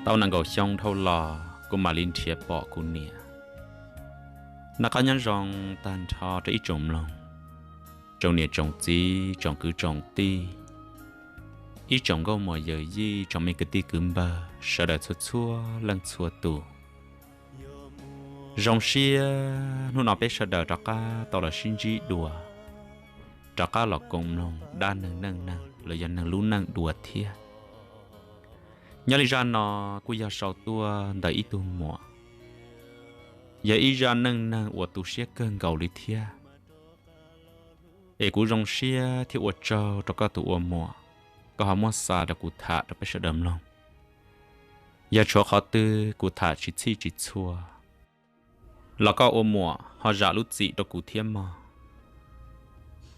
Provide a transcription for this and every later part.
Tau nees nkaum xyoo dhau los kuv mam li nrhiav pom kuv niam. Noj qab nyob zoo tag nrho rau ib tsoom mloog, tsoom niam tsoom txiv, tsoom kwv tsoom tij, ib tsoom nkauj muam yawm yij, tsoom me kwv tij kwv npawg sawv daws txhua txhua leej txhua tus. Zoo siab hnub no peb sawv daws rov qab tau los sib ntsib dua, rov qab los koom mloog dab neeg neej neeg los yog neeg lub neej dua thiab. Nyob li zaj no kuj yog sau tuaj ntawm ib tug muam, yog ib zaj neej neeg uas tu siab kawg nkaus li thiab. Es kuv zoo siab thiab ua tsaug rau koj tus ua muam, koj ho muab xa rau kuv tham rau peb sawv daws mloog. Yog tshuav qhov twg kuv tham tsis txhij tsis txhua los koj ua muam ho zam lub txim rau kuv thiab mog.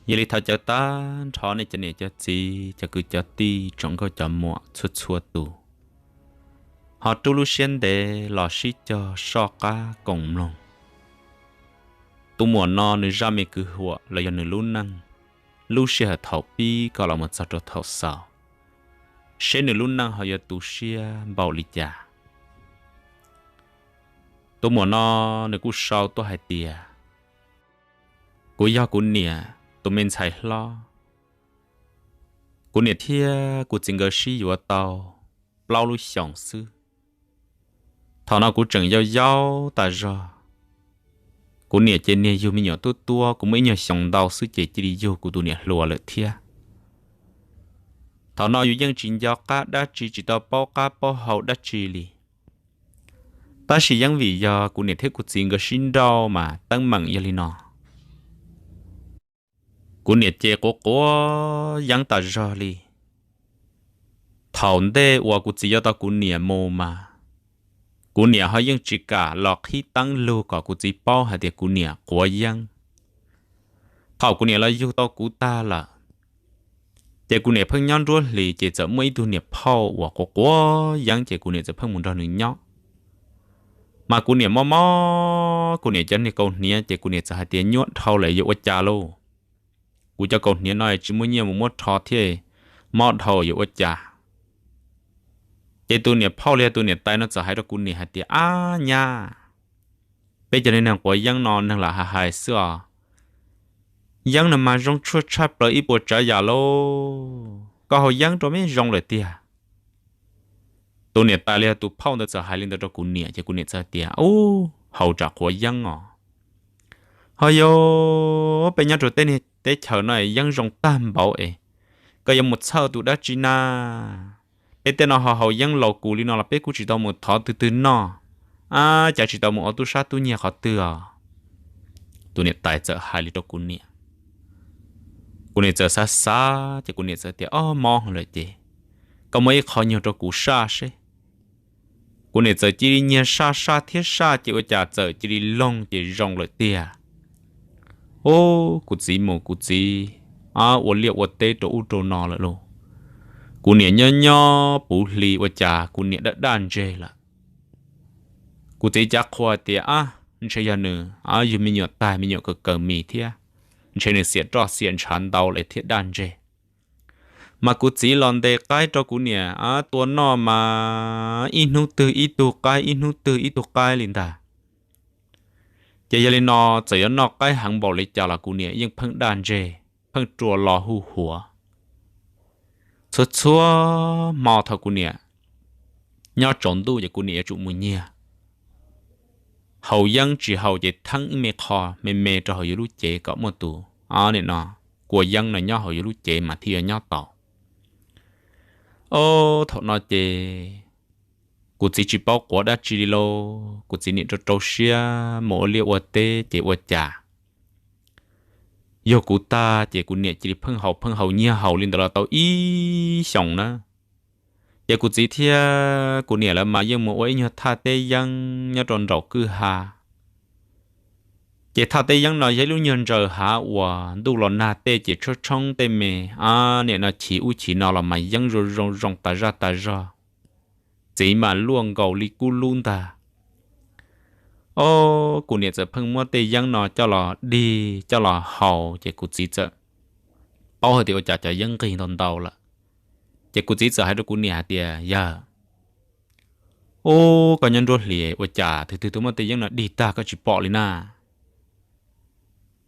Yog li thov caw tag nrho nej cov niam cov txiv, cov kwv cov tij, tsoom nkauj cov muam txhua txhua tus ho rub lub siab ntev los sib cog soj qab koom mloog. Tus muam no nws zaj me kwv huam los yog nws lub neej, lub sij hawm thaum pib kom los mus txog rau thaum xaus, seb nws lub neej ho yuav tu siab npaum li cas. Tus muam no nws kuj sau tuaj hais tias, kuv yog kuv niam tus me ntxhais hlob. Kuv niam thiab kuv txiv nkawd sib yuav tau plaub lub xyoos xwb. Thaum no kuv tseem yau yau tas zog. Kuv niam ces niag yug me nyuam tuab tuab, kuv muaj ib nyuag xyoo ntau xwb ces cia li yug kuv tus niam hluas lawm thiab. Thaum no yus yeej tsis nco qab dab tsi, tsis tau paub qab paub hau dab tsi li. Tab sis yeej vim yog kuv niam thiab kuv txiv nkawd sib nrauj mas teeb meem yog li no. Kuv niam ces quav quav yeeb tas zog li. Thaum ntej uas kuv txiv yuav tau kuv niam mus mas, kuv niam ho yeej tsis kam los qhib teeb lug kom kuv txiv paub hais tias kuv niam quav yeeb. Thaum kuv niam los yug tau kuv tag lawm, ces kuv niam pheej nyob nruab hlis ces txawm muaj ib tug niam phauj uas quav quav yeeb ces kuv niam txawm pheej mus nrog nws nyob. Mas kuv niam mob mob kuv niam cov niag kaus hniav ces kuv niam txawm hais tias, nyuaj dhau lawm yuav ua cas lauj? Kuv cov kaus hniav no tsis muaj nyiaj mus muab rho thiab, mob dhau yuav ua cas? Ces tus niam phauj li tus niam tais no txawm hais rau kuv niam hais tias, ab nyab, peb cov niag neeg quav yeeb no neeg lam hais hais xwb os. Yeeb no mas zoo tshuaj tshaj plaws ib puas tsav yam lauj, koj haus yeeb rau mas zoo lawm tiag. Tus niam tais li tus phauj ntawd txawm hais li ntawd rau kuv niam ces kuv niam txawm hais tias, ub, haus tsam quav yeeb os. Ho yog peb nyob rau tej teb chaws no yeeb zoo tag npaum es koj yuav mus txhawj tus dab tsi na? Peb tej no ho haus yeeb laus kus li no los peb kuj tsis tau mus thov twg twg noj, ab cas tsis tau mus ua tub sab tub nyiag qhov twg os? Tus niam tais txawm hais li rau kuv niam. Kuv niam txawm xav xav ces kuv niam txawm tias, ob, mob lawm ces koj muab ib qho nyuag rau kuv saj seb. Kuv niam txawm cia li nyiag saj saj thiab saj ces ua cas txawm cia li loog ces zoo lawm tiag. Ub, kuv txiv mus kuv txiv, ab, ua liaj ua teb rau ub rau no lawm lauj. Kuv niam nyob nyob puv hli ua cas kuv niam daj daj ntseg lawm. Kuv txiv cav qhua tias, ab, ntshe yog nws, ab, yug me nyuam tag me nyuam kawg kawg mis thiab, ntshe nws xiam roj xiam ntshav ntau lawm thiaj daj ntseg. Mas kuv txiv los ntes qaib rau kuv niam, ab, tua noj mas ib hnub twg ib tug qaib, ib hnub twg ib tug qaib li ntag. Ces yog li no txawm yuav noj qaib heev npaum li cas los kuv niam yeej pheej daj ntseg, pheej rua lo hu huav. Txhua txhua hmo thaum kuv niam nyob tsaus ntuj ces kuv niam yuav tsum mus nyiag. Haus yeeb tsis haus ces theeb ib me qho me me rau hauv yuav lub cev kom muaj tus, ab, nim no kua yeeb no nyob hauv yuav lub cev mas thiaj yuav nyob tau. Ob, thaum no ces kuv txiv tsis paub quav dab tsi li lauj, kuv txiv niam rau rau siab mus ua liaj ua teb ces ua cas yog kuv tag ces kuv niam cia li pheej haus pheej haus, nyiag haus li ntawd los tau ib xyoos na. Ces kuv txiv thiab kuv niam lawv mas yeej mus ua ib nyuag thaj teb yeeb nyob rau nraum kwj ha. Ces thaj teb yeeb no yog ib lub nyuag ntsaws hav uas ntuj los nag tej ces tshoob tshoob tej me, ab, nim no chiv ub chiv no los mas yeeb zoo zoo zoo tas zaj tas zog. Txiv mas luaj nkaus li kub lub ntag. Ob, kuv niam txawm pheej muab tej yeeb no coj los dig coj los haus ces kuv txiv txawm paub hais tias ua cas cov yeeb nqig ntau ntau lawm. Ces kuv txiv txawm hais rau kuv niam hais tias, yawg, Ub, koj nyob nruab hlis ua cas twg twg twg muab tej yeeb no dig tag koj tsis pom li na?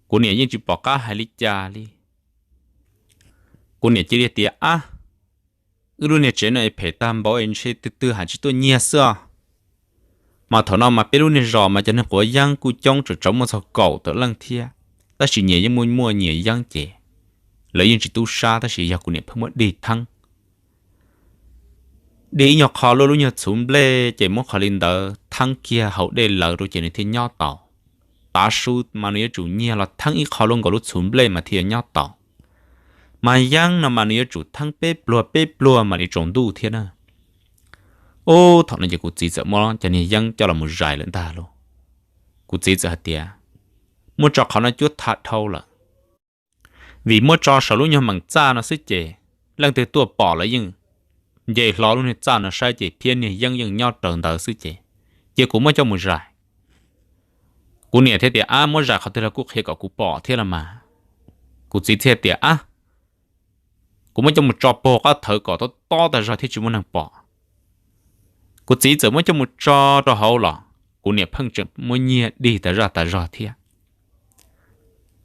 Kuv niam yeej tsis pom qab hais li cas li. Kuv niam cia li tias, Ab, wb lub niag tsev no es phem tag npaum es ntshe twg twg hais tsis tuaj nyiag xwb os. Mas thaum no mas peb lub niag zos mas cov neeg quav yeeb kuj coob, tsawm tsawv muaj txog kaum tawm leej thiab, tab sis nyias yeej muaj muaj nyias yeeb ces lawv yeej tsis tub sab, tab sis yog kuv niam pheej muab dig theeb. Dig ib nyuag qho luaj lub nyuag txhuv nplej ces muab qhov li ntawd theeb kiag hauv dej lawv rau ces nws thiaj nyob tau. Tav su mas nws yuav tsum nyiag los theeb ib qho luaj nkaus lub txhuv nplej mas thiaj yuav nyob tau. Mas yeeb no mas nws yuav tsum theeb peb pluag peb pluag mam li tsaus ntuj thiab na. Ub, thaum no ces kuv txiv txawm muab cov niag yeeb coj los mus zais lawm ntag lauj. Kuv txiv txawm hais tias, Muab tso qhov no cuab tham dhau lawm. Vim muab tso saum lub nyuag meem txaj no xwb ces leej twg tuaj pom lawv yeej nce hlo lub niag txaj no saib ces phiab niag yeeb yeej nyob raws ntawd xwb ces cia kuv muab coj mus zais. Kuv niam thiaj tias, Ab, muab zais qhov twg los kuj qhia kom kuv pom thiab los mas. Kuv txiv thiaj tias, Ab, kuv muab coj mus tso puag qab thawv kom tob tob tas zog thiab tsis muaj neeg pom. Kuv txiv txawm muab coj mus tso rau hauv los kuv niam pheej tseem muab nyiag dig tas zaj tas zog thiab.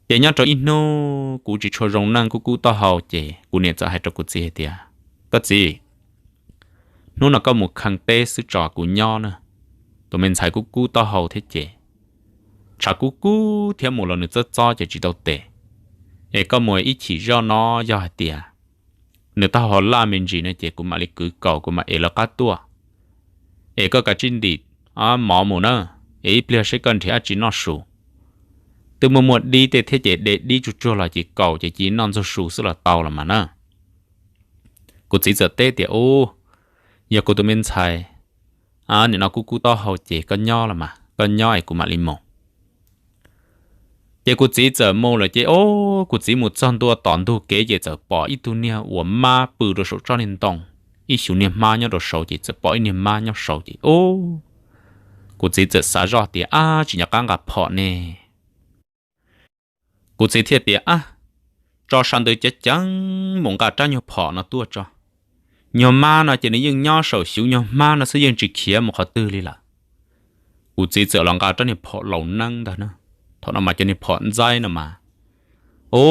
Ces nyob rau ib hnub kuv tsis tshua zoo neej kub kub taub hau ces kuv niam txawm hais rau kuv txiv hais tias, Koj txiv, hnub no koj mus kheej teb xwb tso kuv nyob na. Tus me ntxhais kub kub taub hau thiab ces tshav kub kub thiab mus los nws txob txob ces tsis tau tes. Es koj mus ib chim zoj no yog hais tias nws taub hau laj me ntsis no ces kuv mam li kwv kaus kuv mam ev lawv qab tuaj. Es koj kav tsij ntim mov mus na, es ib pliag seb koj nrhiav dab tsi noj su. Twb muaj muaj dib tej thiab ces de dib tsuag tsuag los ces kaus ces cia noj ntxuag su xwb los tau los mas na. Kuv txiv txawm teb tias, Ub, yog kuv tus me ntxhais, nim no kub kub taub hau ces koj nyob los mas, koj nyob es kuv mam li mus. Ces kuv txiv txawm mus lawm ces, o, kuv txiv mus txog ntua tom ntug kev ces txawm pom ib tug niag uas mab pw rau saum tsob niag ntoo, ib xyuv niag hmab nyob rau saud ces txawm pom ib niag mab nyob saud ces, o, kuv txiv txawm xav zoj tias, Ab, tsis nco qab nqa phom ne. Kuv txiv thiaj tias, Ab, tso sawv ntawd ceev ceev mus nqa rab nyuag phom no tuaj tso. Nyuag mab no ces nws yeej nyob saum xyuv nyuag hmab no xwb, yeej tsis khiav mus qhov twg li lawm. Kuv txiv txawm los nqa rab niag phom laus neeb ntag na. Thaum no mas cov niag phom ntxaib no mas, o,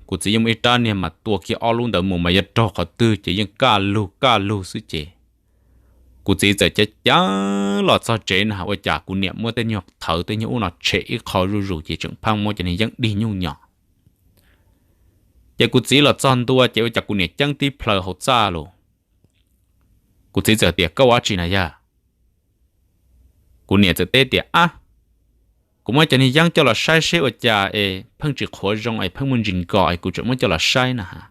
kuv txiv yeej muaj ib rab niag mas tua kiag ob lub ntawd mus mas yog raug qhov twg ces yeej kaj lug kaj lug xwb ces kuv txiv txawm ceev ceev los txog tsev na, ua cas kuv niam muab tej nyuag thawv tej nyuag ub no tshem ib qho zuj zus ces tseem pheej muab cov niag yeeb dig nyuj nyos. Ces kuv txiv los txog ntua ces ua cas kuv niam ceeb tib plhaw hauv txaj los. Kuv txiv txawm tias, Koj ua dab tsi na yawg? Kuv niam txawm teb tias, Ab, kuv muab cov niag yeeb coj los saib seb ua cas es pheej tsis qhuav zoo es pheej muaj ntsis nkos es kuv tseem muab coj los saib na has.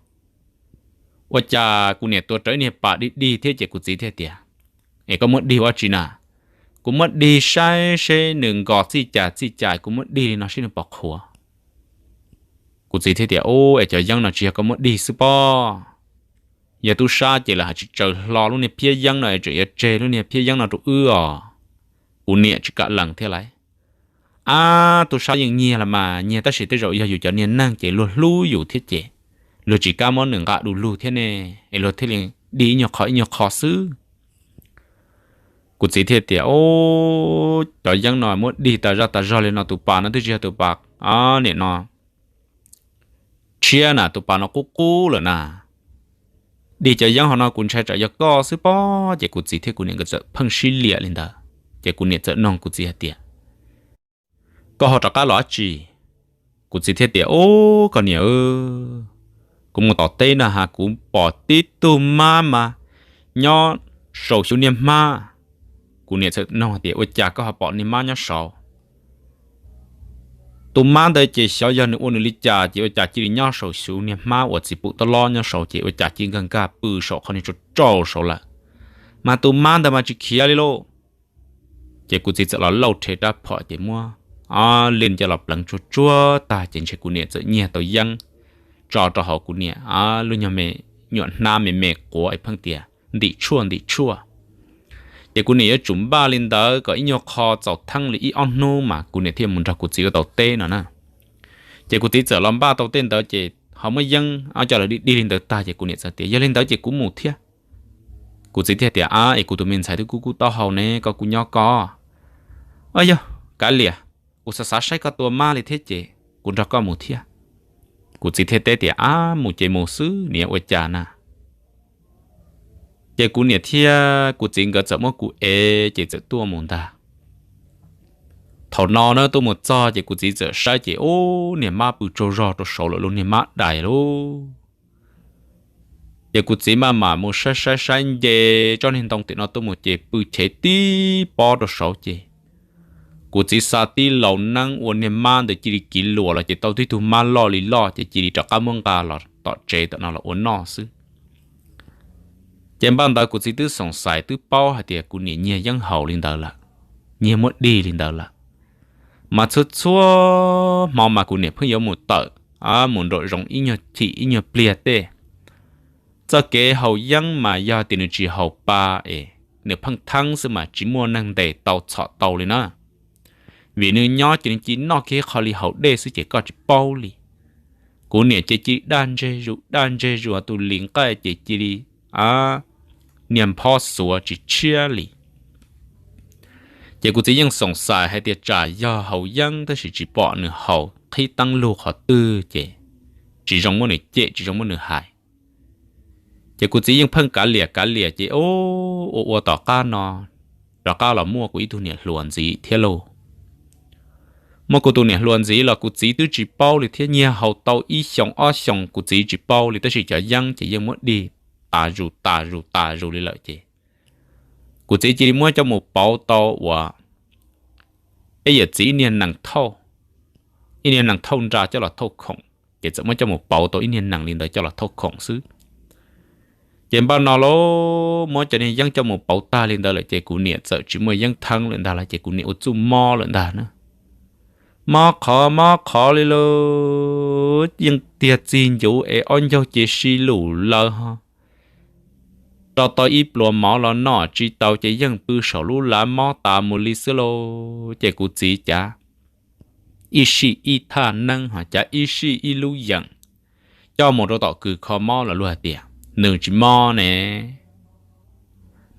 Ua cas kuv niam tuav rawv ib niag pas dig dig thiab ces kuv txiv thiaj tias, Es koj muab dig ua dab tsi na? Kuv muab dig saib seb nws nkos txij cas txij cas, kuv muab dig li no seb nws puas qhuav. Kuv txiv thiaj tias, Ub, es cov yeeb no tsis yog koj muab dig xwb pob. Yog tub sab ces lawv hais tsis tsaws hlo lub niag phiab yeeb no es tseem yuav tseg lub niag phiab yeeb no rau wb os. Kuv niam tsis kam lees thiab lauj. Ab, tub sab yeej nyiag los mas nyiag tab sis tej zaum yog yus cov niag neeg ces luag hlub yus thiab ces luag tsis kam muab nws nqa du lug thiab ne, es luag thiaj li dig ib nyuag qho ib nyuag qho xwb. Kuv txiv thiaj tias, Ub, cov yeeb no muab dig tas zaj tas zog li no tus pas no twb tsis yog tus pas, nim no tshiab na, tus pas no qub qub lawm na. Dig cov yeeb hauv no kuv ntshai tsam yog koj xwb pob. Ces kuv txiv thiab kuv niam nkawd txawm pheej sib liam li ntawd. Ces kuv niam txawm noog kuv txiv hais tias, Koj ho rov qab los dab tsi? Kuv txiv thiaj tias, Ub, koj niam, kuv mus tom teb na has, kuv pom tib tug mab mas nyob saum xyuv niag hmab. Kuv niam txawm noog tias, Ua cas koj ho pom niag mab nyob saud? Tus mab ntawd ces xyov yog nws ua nws li cas ces ua cas cia li nyob saum xyuv niag hmab uas txiv pum tab lob nyob saud ces ua cas cia nkag nkag pw saum qhov niag tsau tsau saud lawm. Mas tus mab ntawd mas tsis khiav li lauj. Ces kuv txiv txawm los lauj rhe rab phom ces muab li coj los pleev tsuag tsuag tag ces ntshe kuv niam txawm nyiag tau yeeb tso rau hauv kuv niam lub nyuag me nyuam hnab me me quav es pheej tias, Ntim tshuaj, ntim tshuaj. Ces kuv niam yuav tsum npaj li ntawd kom ib nyuag qho txaus theeb li ib ob hnub mas kuv niam thiaj mus nrog kuv txiv ua tau teb no na. Ces kuv txiv txawm los npaj tau tej ntawd ces ho muab yeeb coj los dig dig li ntawd tag ces kuv niam txawm tias, Yog li ntawd ces kuv mus thiab. Kuv txiv thiaj tias, Ab, es kuv tus me ntxhais twb kub kub taub hau ne, koj kuj nyob koj. Ab yog, kav liam, kuv xav xav saib koj tua mab li thiab ces kuv nrog koj mus thiab. Kuv txiv thiaj teb tias, Ab, mus ces mus xwb, nws yuav ua cas na. Ces kuv niam thiab kuv txiv nkawd txawm muab kuv ev ces txawm tuaj mus ntag. Thaum no na tuaj mus txog ces kuv txiv txawm saib ces ub, niag mab pw tsaug zog rau saud lawm lauj, niag mab dais lauj. Ces kuv txiv maj mam mus saib saib saib nce tsob niag ntoo tim no tuaj mus ces pw chev tib pob rau saud ces kuv txiv xa tib laus neeb ua niag mab ntawd cia li kiv luas los ces tau tib tug mab loj li loj ces cia li rov qab muab nqa los tom tsev tom no los ua noj xwb. Ces npaj ntawd kuv txiv twb xoom xais twb paub hais tias kuv niam nyiag yeeb haus li ntawd lawm, nyiag muab dig li ntawd lawm. Mas txhua txhua hmo mas kuv niam pheej yuav mus tawm, mus nraum zoov ib nyuag chim ib nyuag pliag tej. Txoj kev haus yeeb mas yog tias nws tsis haus pa es nws pheej theeb xwb mas tsis muaj neeg ntes tau txhom tau li na. Vim nws nyob ces nws cia li noj kiag qho li haus dej xwb ces koj tsis paub li. Kuv niam ces cia li daj ntseg zus daj ntseg zus tus lis nqaij ces cia li niag nphob xuav tsis tshiab li. Ces kuv txiv yeej xoom xais hais tias tsam yog haus yeeb tab sis tsis pom nws haus qhib teeb lug qhov twg ces tsis zoo muab nws cem tsis zoo muab nws hais. Ces kuv txiv yeej pheej kav liam kav liam ces ua ua tom qab no rov qab los muaj kuv ib tug niam hluas ntxiv thiab lauj. Muaj kuv tus niam hluas ntxiv los kuv txiv twb tsis paub li thiab, nyiag haus tau ib xyoos ob xyoos kuv txiv tsis paub li tab sis cov yeeb ces yeej muab dig tas zus tas zus tas zus li lawm ces kuv txiv cia li muab coj mus pauv tau uas ib yawm txiv ib niag nees thauj, ib niag nees thauj nra coj los thauj khoom, ces txawm muab coj mus pauv tau ib niag nees li ntawd coj los thauj khoom xwb. Ces npaj no lauj, muab cov niag yeeb coj mus pauv tag li ntawd lawm ces kuv niam txawm tsis muaj yeeb theeb lawm ntag lauj, ces kuv niam ua txuj mob lawm ntag na. Mob qhov mob qhov li lauj, yeej tiag txig ncuv es ob ncaug ces si lum lawm ho. Rau tau ib pluas mov los noj tsis tau ces yeej pw saum lub lav mob tas mus li xwb lauj. Ces kuv txiv cav ib sij ib thaj neeb ho cav ib sij ib lub yeem coj mus rau tom kws kho mob los luag hais tias nws tsis mob ne.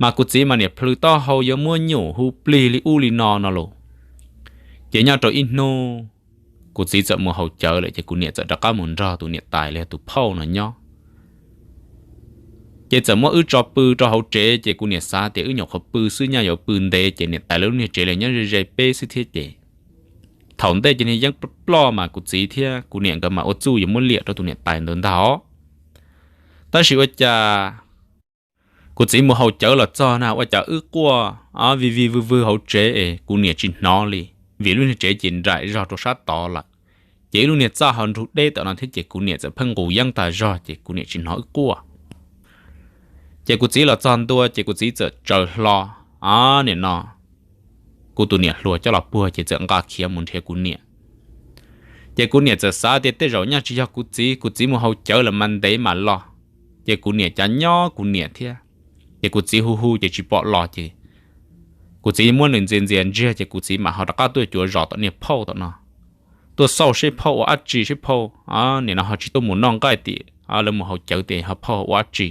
Mas kuv txiv mas niam plhws taub hau yuav muab nyuj hu plig li ub li no no lauj. Ces nyob rau ib hnub kuv txiv txawm mus haus cawv lawm ces kuv niam txawm rov qab mus nrog tus niam tais los yog tus phauj no nyob. Ces txawm muab wb tso pw rau hauv tsev ces kuv niam xav tias wb nyuam qhuav pw xwb nyaj yuav pw ntev ces niam tais lawv lub niag tsev los nyob ze ze peb xwb thiab ces thaum ntej ces niag yeeb ploj mas kuv txiv thiab kuv niam nkawd mas ua txuj yuav muab liam rau tus niam tais ntawd ntag os. Tab sis ua cas kuv txiv mus haus cawv los txog na ua cas wb quaj vig vig vwg vwg hauv tsev es kuv niam tsis hnov li, vim lub niag tsev ces nraim zog rau sab tod lawm. Ces ib lub niag txaj ho nrug deb tom no thiab ces kuv niam txawm pheej nqus yeeb tag zog ces kuv niam tsis hnov wb quaj. Ces kuv txiv los txog ntua ces kuv txiv txawm tsaws hlo, a, nim no kuv tus niam hluas coj los puag ces txawm nqa khiav mus nrhiav kuv niam. Ces kuv niam txawm xav tias tej zaum nyaj tsis yog kuv txiv, kuv txiv mus haus cawv lawm mas ntev mam los. Ces kuv niam cav nyob kuv niam thiab. Ces kuv txiv hu hu ces tsis pom los ces kuv txiv muab nws ntxias ntxias ntsiag ces kuv txiv mam ho rov qab tuaj cuav zos tom niag phauj tom no, tuaj xauj seb phauj ua dab tsi seb phauj, nim no ho tsis tuaj mus noj nqaij tim lawv mus haus cawv tias ho phauj ua dab tsi.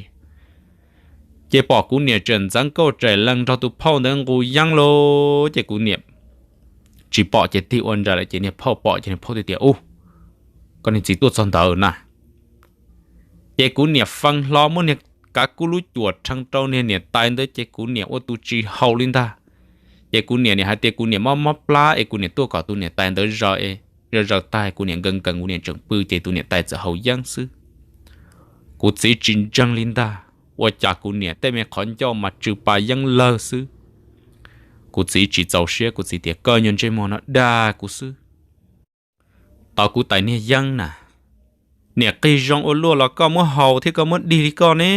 Ces pom kuv niam tseem ntxeev kauj tsaim lees nrog tus phauj ntawd nqus yeeb lauj, ces kuv niam tsis pom ces tig ua nraim lawm ces niag phauj pom ces niag phauj thiaj tias, Ub, koj niag txiv tuaj txog ntawd na. Ces kuv niam fee hlo muab niag kav kub lub cuam rhees rau niag niam tais ntawd ces kuv niam ua tus tsis haus li ntag. Ces kuv niam nim hais tias kuv niam mob mob plab es kuv niam tuaj kom tus niam tais ntawd zaws es zaws zaws tag kuv niam nkees nkees kuv niam tseem pw ces tus niam tais txawm haus yeeb xwb. Kuv txiv tsis ntseeg li ntag, ua cas kuv niam tej me qhov ncauj mas tsw pa yeeb lawg xwb. Kuv txiv tsis txaus siab, kuv txiv tias, Koj nyuag ntsej muag no dag kuv xwb. Tau kuv tais niag yeeb na, niam qig zoo ua luaj los koj muab haus thiab koj muab dig li koj ne.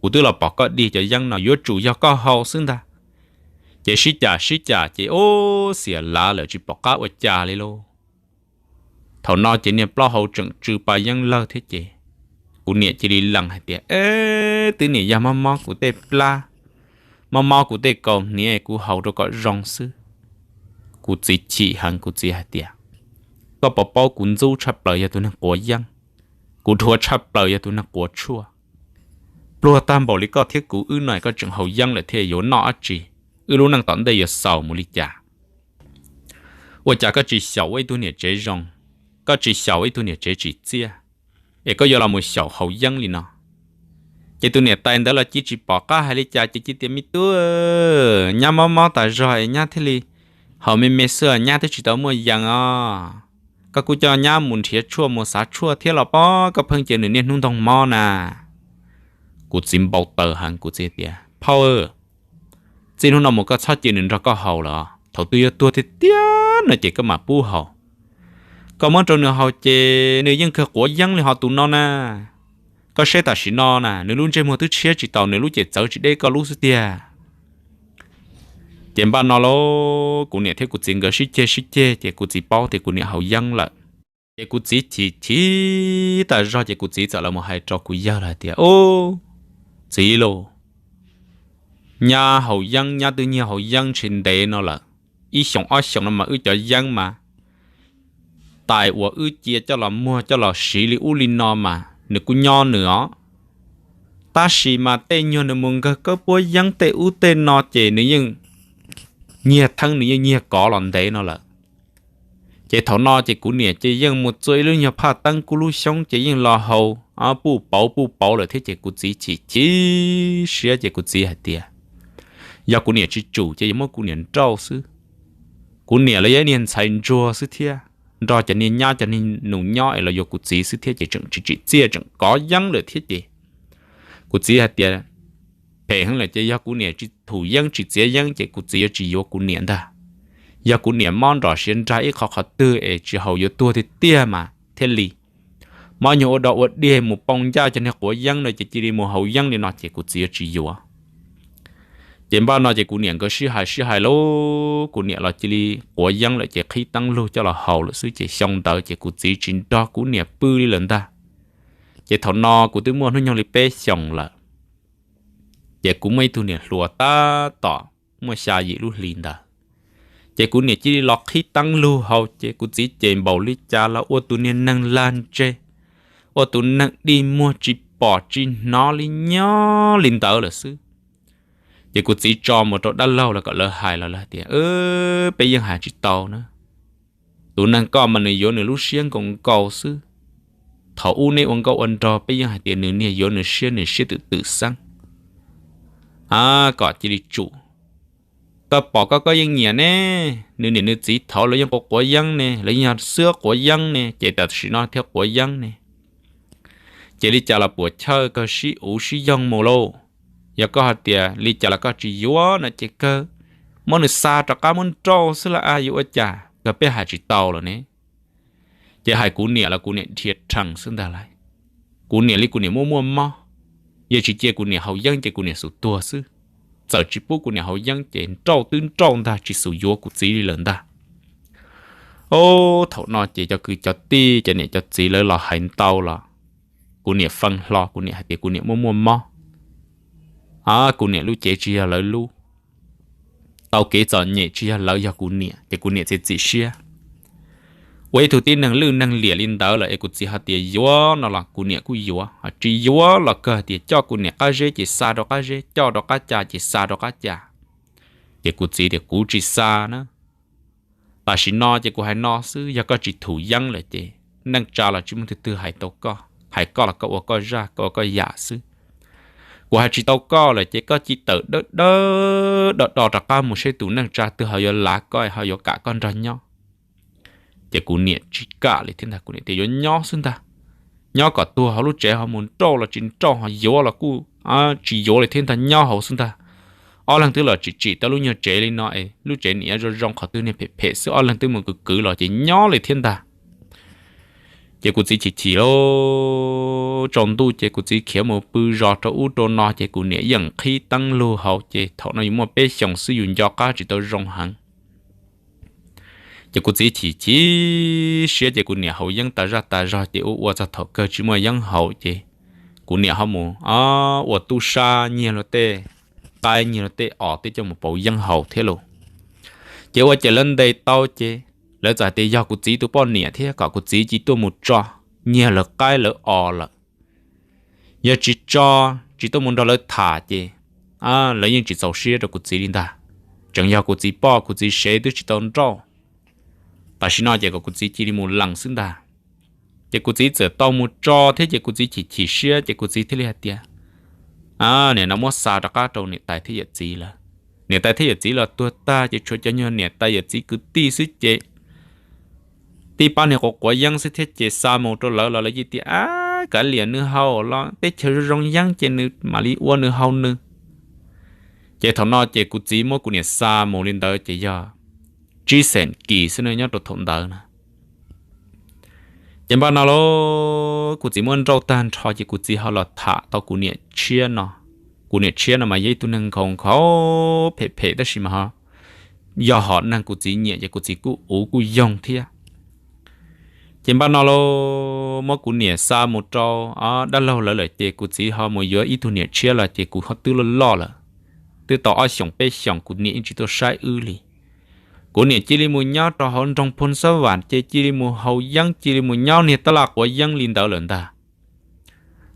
Kuv twb los pom koj dig cov yeeb no yuav tsum yog koj haus xwb ntag. Ces sib cam sib cam ces ub xiam lav lawm tsis pom qab ua cas li lauj. Thaum no ces niag plaub hau tseem tsw pa yeeb lawg thiab ces kuv niam cia li lees hais tias, Eb, twb nim yog mob mob kuv tej plab, mob mob kuv tej kaus hniav kuv haus rau kom zoo xwb. Kuv txiv chim heev, kuv txiv hais tias, Koj puas paub kuv ntxub tshaj plaws yog tus neeg quav yeeb, kuv dhuav tshaj plaws yog tus neeg quav tshuaj. pluag tag npaum li koj thiab kuv wb no koj tseem haus yeeb lawm thiab yuav noj dab tsi? Wb lub neej tom ntej yuav xaus mus li cas? Ua cas koj tsis xyaum ua ib tug niam tsev zoo, koj tsis xyaum ua ib tug niam tsev tsim txiaj, es koj yuav los mus xyaum haus yeeb li no? Ces tus niam tais ntawd los cia tsis pom qab hais li cas ces cia tias, Me tub, nyab mob mob tas zog es nyab thiaj li haus me me xwb, nyab twb tsis tau muaj yees os. Koj kuj coj nyab mus nrhiav tshuaj mus xav tshuaj thiab los pob, koj pheej cia nws niaj hnub ntoo mob na. Kuv txiv npau taws heev, kuv txiv tias, Phauj, txij hnub no mus koj txhob cia nws nrog koj haus lawm, thaum twg yuav tuag tiag tiag no ces koj mam pub haus. Koj muab rau nws haus ces nws yeej kawg quav yeeb li ho tus no na. Koj saib tam sim no na, nws lub ntsej muag twb tshiab tsis taus, nws lub ces txawv tsis deb koj lub xwb tiag. Ces npaj no lauj, kuv niam thiab kuv txiv nkawd sib ceg sib ceg ces kuv txiv paub tias kuv niam haus yeeb lawm. Ces kuv txiv chim chim tas zog ces kuv txiv txawm los mus hais rau kuv yawg lawm hais tias, Ub, txiv lauj, nyab haus yeeb, nyab twb nyiag haus yeeb ntshe ntev no lawm. Ib xyoos ob xyoos no mas wb cov yeeb mas tais uas wb cia coj los muag coj los siv li ub li no mas nws kuj nyob nws os. Tab sis mas tej nyuag nws mus nkawg kawb puab yeeb tej ub tej no ces nws yeej nyiag theeb, nws yeej nyiag kov los ntev no lawm. Ces thaum no ces kuv niam ces yeej mus txua ib lub nyuag phaj teeb kub lub xyoob ces yeej los haus puj pauv puj pauv lawm thiab ces kuv txiv chim chim siab ces kuv txiv hais tias, Yog kuv niam tsis tsum ces yuav muab kuv niam nrauj xwb. Kuv niam los yog ib niag ntxhais ntsuag xwb thiab, nrog cov niag nyab cov niag nus nyob es los yuav kuv txiv xwb thiab ces tseem tsis tsim txiaj tseem kov yeeb lawm thiab ces kuv txiv hais tias, Phem heev lawm ces yog kuv niam tsis thum yeeb tsis txiav yeeb ces kuv txiv yuav tsis yuav kuv niam ntag. Yog kuv niam mob nrom siav nrag ib qho qhov twg es tsis haus yuav tuag tiag tiag mas thiaj li. Mob nyuag ua dog ua dig mus poo ncaj cov niag quav yeeb no ces cia li mus haus yeeb li no ces kuv txiv yuav tsis yuav. Ces npaj no ces kuv niam nkawd sib hais sib hais lauj, kuv niam los cia li quav yeeb lawm ces qhib teeb lug coj los haus lawm xwb ces xyoo ntawd ces kuv txiv tsis nrog kuv niam pw li lawm ntag. Ces thaum no kuv twb muaj hnub nyoog li peb xyoos lawm. Ces kuv muaj ib tug niam hluas tab tom muaj xya yim lub hlis ntawd. Ces kuv niam cia li los qhib teeb lug haus ces kuv txiv ces npaum li cas los ua tus niag neeg lag ntseg, ua tus neeg dig muag tsis pom tsis hnov li nyob li ntawd lawm xwb. Ces kuv txiv tso mus rau dab laug los kom lawv hais los lawv tias, Peb yeej hais tsis tau na. Tus neeg koj mas nws yuav nws lub siab nkaus nkaus xwb. Thaum ub neb ua nkauj ua nraug peb yeej hais tias nws niag yuav nws siab nws siab twm twm xeeb. A, kom cia li tsum. Koj pom koj koj yeej nyiam ne, nws niam nws txiv thaud lawv yeej quav quav yeeb ne, lawv yeej yog xwb quav yeeb ne ces tam sim no thiaj quav yeeb ne. Ces li cas los puam chawj kawg sib uv sib yoog mus lauj. Yog koj hais tias li cas los koj tsis yuav no ces kawg muab nws xa rov qab muab nrauj xwb las a, yuav ua cas, kawg peb hais tsis tau lawm ne. Ces hais kuv niam los kuv niam dhia rhees xwb ntag lauj. Kuv niam li kuv niam muaj muaj mob, yog tsis cia kuv niam haus yeeb ces kuv niam xum tuag xwb. Txawm tsis pub kuv niam haus yeeb ces nrauj twb nrauj ntag tsis xum yuav kuv txiv li lawm ntag. Ob, thaum no ces cov kwv cov tij cov niam cov txiv lawv los hais ntau los kuv niam fee hlo, kuv niam hais tias kuv niam muaj muaj mob. A, kuv niam lub cev tsis yog lawv lub, tau kev txom nyem tsis yog lawv yog kuv niam ces kuv niam txiav txim siab. Ua ib tug tib neeg lwj neeg liam li ntawd lawm es kuv txiv hais tias yuav no los kuv niam kuj yuav, tsis yuav los kawg hais tias coj kuv niam qab zeb ces xa rau qab zeb, coj rau qab ca ces xa rau qab ca. Ces kuv txiv tias kuv tsis xa na. Tam sim no ces kuv hais no xwb, yog koj tsis thum yeeb lawm ces neej tsa los tsis muaj twg twg hais tau koj, hais koj los koj ua koj zaj koj ua koj yam xwb. Kuv hais tsis tau koj lawm ces koj cia tawm dawb dawb do do rov qab mus seb tus neej tsa twg ho yuav lav koj ho yuav kam koj nrog nyob. Ces kuv niam tsis kam li thiab ntag, kuv niam tias yuav nyob xwb ntag, nyob kom tuag hauv lub tsev ho mus nrauj los tsis nrauj ho yuav los kuj tsis yuav li thiab ntag, nyob hauv xwb ntag. Ob leeg twb los tsim tsim tau lub nyuag tsev li no es lub tsev niam zoo zoo qhov twg niag phem phem xwb ob leeg twb mus kwv kwv los ces nyob li thiab ntag. Ces kuv txiv chim chim lawm tsaus ntuj ces kuv txiv khiav mus pw zos rau ub rau no ces kuv niam yeej qhib teeb lug haus ces thaum no yus muaj peb xyoos xwb yus nco qab tsis tau zoo heev. Ces kuv txiv chim chim siab ces kuv niam haus yeeb tas zaj tas zog ces ua ua txog thaum kawg tsis muaj yeeb haus ces kuv niam ho mus ua tub sab nyiag luag tej qaib nyiag luag tej os tej coj mus pauv yeeb haus thiab lauj. Ces ua ces lawv ntes tau ces lawv txawm hais tias yog kuv txiv tus poj niam thiab kom kuv txiv cia tuaj mus tso, nyiag lawv qaib lawv os lawm. Yog tsis tso, tsis tuaj mus nrog lawv tham ces lawv yeej tsis txaus siab rau kuv txiv li ntag. Tseem yog kuv txiv poj kuv txiv sev twb tsis tau nrauj. Tam sim no ces kom kuv txiv cia li mus lees xwb ntag. Ces kuv txiv txawm tau mus tso thiab ces kuv txiv chim chim siab ces kuv txiv thiaj li hais tias, nim no muab xa rov qab rau niam tais thiab yawm txiv lawm. Niam tais thiab yawm txiv los tuag tag ces tshuav cov nyuag niam tais yawm txiv kwv tij xwb ces tib pab niag quav quav yeeb xwb thiab ces xa mus rau lawv los lawv cia tias, ab, kav liam nws haus los teb chaws zoo zoo yeeb ces nws mam li ua nws haus nws. Ces thaum no ces kuv txiv muab kuv niam xa mus li ntawd ces yog tsib xeem kis xwb na nyob rau thaum ntawd na. Ces npaj no lauj, kuv txiv muab nrauj tag nrho ces kuv txiv ho los tham tau kuv niam tshiab no. Kuv niam tshiab no mas yog ib tug neeg nkhaus nkhaus phem phem tab sis mas ho yog hom neeg kuv txiv nyiam ces kuv txiv kuj uv kuj yoog thiab. Ces npaj no lauj, muab kuv niam xa mus rau dab laug lawv lawm ces kuv txiv ho mus yuav ib tug niam tshiab los ces kuv ho twb loj loj lawm. Twb tau ob xyoos peb xyoos kuv niam yeej tsis tuaj saib wb li. Kuv niam cia li mus nyob rau hauv nroog Phoo Xab Vam ces cia li mus haus yeeb cia li mus nyob niag tab laj quav yeeb li ntawd lawm ntag.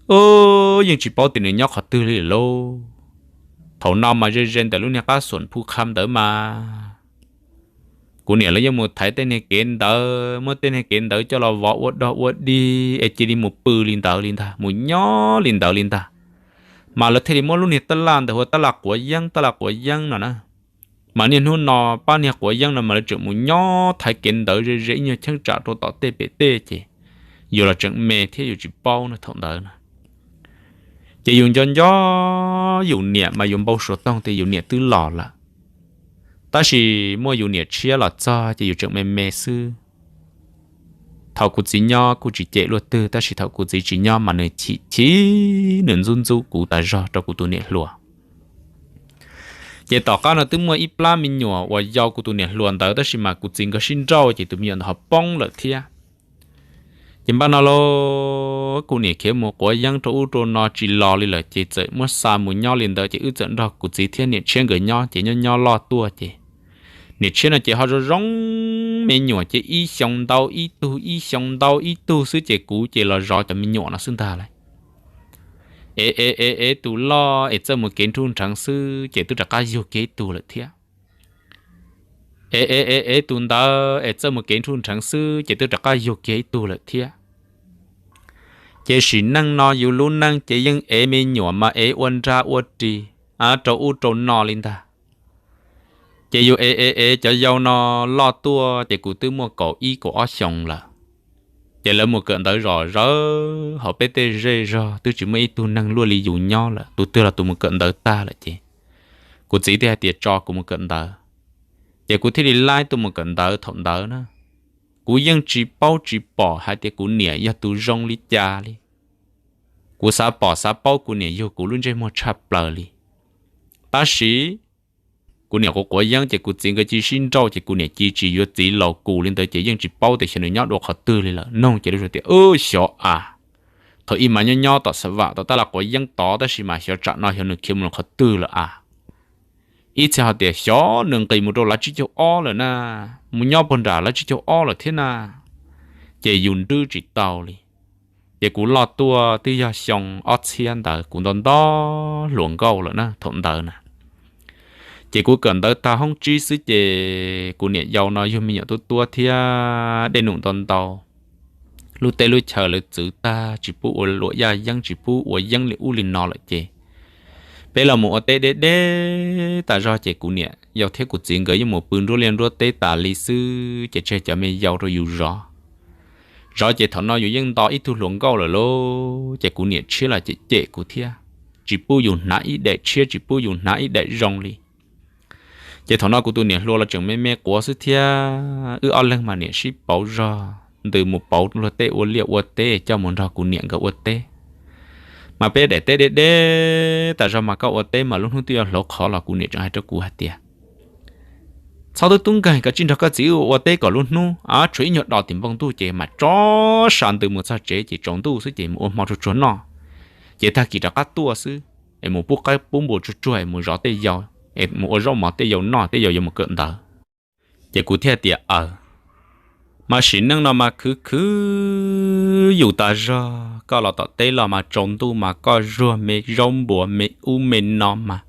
Ub, yeej tsis paub tias nws nyob qhov twg li lauj. Thaum no mas ze ze ntawm lub niag qab xuam phu kham ntawd mas kuv niam lawv yeej mus thaiv tej niag kev ntawd, muab tej niag kev ntawd coj los vov ua dog ua dig es cia li mus pw li ntawd li ntag, mus nyob li ntawd li ntag. Mas lawv thiaj li muab lub niag tab laj ntawd hu ua tab laj quav yeeb, tab laj quav yeeb no na. Mas niaj hnub no pab niag quav yeeb no mas lawv tseem mus nyob thaiv kev ntawd ze ze ib nyuag cheeb tsam rau tom tej pem tej ces yus los tseem me thiab yus tsis paub na thaum ntawd na. Ces yus nco nco yus niam mas yus npau suav toog tias yus niam twb los lawm, tab sis muaj yus niam tshiab los txog ces yus tseem me me xwb. Thaum kuv txiv nyob kuj tsis cem luaj twg tab sis thaum kuv txiv tsis nyob mas nws chim chim, nws ntxub ntxub kuv tas zog rau kuv tus niam hluas. Ces tom qab no twb muaj ib plab me nyuam uas yau kuv tus niam hluas ntawd tab sis mas kuv txiv nkawd sib nrauj ces tus me nyuam ntawd ho poob lawm thiab. Ces npaj no lauj, kuv niam khiav mus quav yeeb rau ub rau no tsis los li lawm ces txawm muab xa mus nyob li ntawd ces wb txawm nrog kuv txiv thiab niam tshiab nkawd nyob ces nyob nyob loj tuaj ces niam tshiab no ces ho zoo zoo me nyuam ces ib xyoo ntau ib tug ib xyoo ntau ib tug xwb ces kuv ces los zov cov me nyuam no xwb ntag lauj. Ev ev ev ev tus loj es txawj mus kev nruj nrheev xwb ces twb rov qab yug kiag ib tug lawm thiab. Ev ev ev ev tus ntawd es txawj mus kev nruj nrheev xwb ces twb rov qab yug kiag ib tug lawm thiab. Ces sim neej no yus lub neej ces yeej ev me nyuam mas ev ua nra ua ris rau ub rau no li ntag. Ces yus ev ev ev cov yau no loj tuaj ces kuv twb muaj kaum ib kaum ob xyoos lawm. Ces lawv mus kawm ntawv zom zaws hauv peb tej zej zog twb tsis muaj ib tug neeg luaj li yus nyob lawm, tus twg los tus mus kawm ntawv tag lawm ces kuv txiv thiaj hais tias tso kuv mus kawm ntawv. Ces kuv thiaj li laib tuaj mus kawm ntawv thaum ntawd na. Kuv yeej tsis paub tsis pom hais tias kuv niam yog tus zoo li cas li. Kuv xav pom xav paub kuv niam yug kuv lub ntsej muag tshaj plaws li. Tab sis kuv niam quav quav yeeb ces kuv txiv nkawd cia sib nrauj ces kuv niam cia tsis yuav txiv laus kuv li ntawd ces yeej tsis paub tias xyov nws nyob dua qhov twg li lawm. Noog ces lawv tias, Ub, xyov as, thaum ib mas nyob nyob tom Xav Vam tom tab laj quav yeeb tod tab sis mas xyov tsam no xyov nws khiav mus qhov twg lawm as. Ib txhia ho tias xyov nws nqis mus rau lav tsib caug ob lawm na, mus nyob puag nram lav tsib caug ob lawm thiab na. Ces yus nrwb tsis tau li. Ces kuv loj tuaj twb yog xyoo ob txhiab ntawd kuv nto nto hluas nkauj lawm na thaum ntawd na. Ces kuv kawm ntawv tag hoob tsib xwb ces kuv niam yau no yug me nyuam tuab tuab thiab dej num ntau ntau. Lub teb lub chaw lawv txwv tag tsis pub ua luam yaj yeeb tsis pub ua yeeb li ub li no lawm ces peb los mus ua teb deb deb tas zog ces kuv niam yau thiab kuv txiv nkawd yeej mus pw nruab liaj nruab teb tas li xwb ces tseg cov me yau rau yus zov. Zov ces thaum no yus yeej nto ib tug hluas nkauj lawm lauj ces kuv niam tshiab los cem cem kuv thiab, tsis pub yus hnav ib daim tshiab tsis pub yus hnav ib daim zoo li. Ces thaum no kuv tus niam hluas los tseem me me quav xwb thiab, wb ob leeg mas niam sib pauv zog ntws mus pauv luag tej ua liaj ua teb coj mus nrog kuv niam nkawd ua teb. Mas peb daim teb deb deb tas zog mas koj ua teb mas lub hnub twb yuav hlauv qhov los kuv niam tseem hais rau kuv hais tias, Txhob tub tub nkeeg, koj tsij nrog koj txiv wb ua teb kom lub hnub tshuav ib nyuag do tim npoo ntuj ces mam tso sa ntws mus txog tsev ces tsaus ntuj xwb ces mus ua hmo tsuag tsuag noj, ces tag kis rov qab tuaj xwb es mus pub qaib pub npua tsuag tsuag es mus zov tej yau, es mus ua zaub mov tej yau noj, tej yau yuav mus kawm ntawv. Ces kuv thiaj tias, Aws, Mas sim neej no mas khwv khwv yus tas zog, koj los tom teb los mas tsaus ntuj mas koj zuag me zaub npua me ub me no mas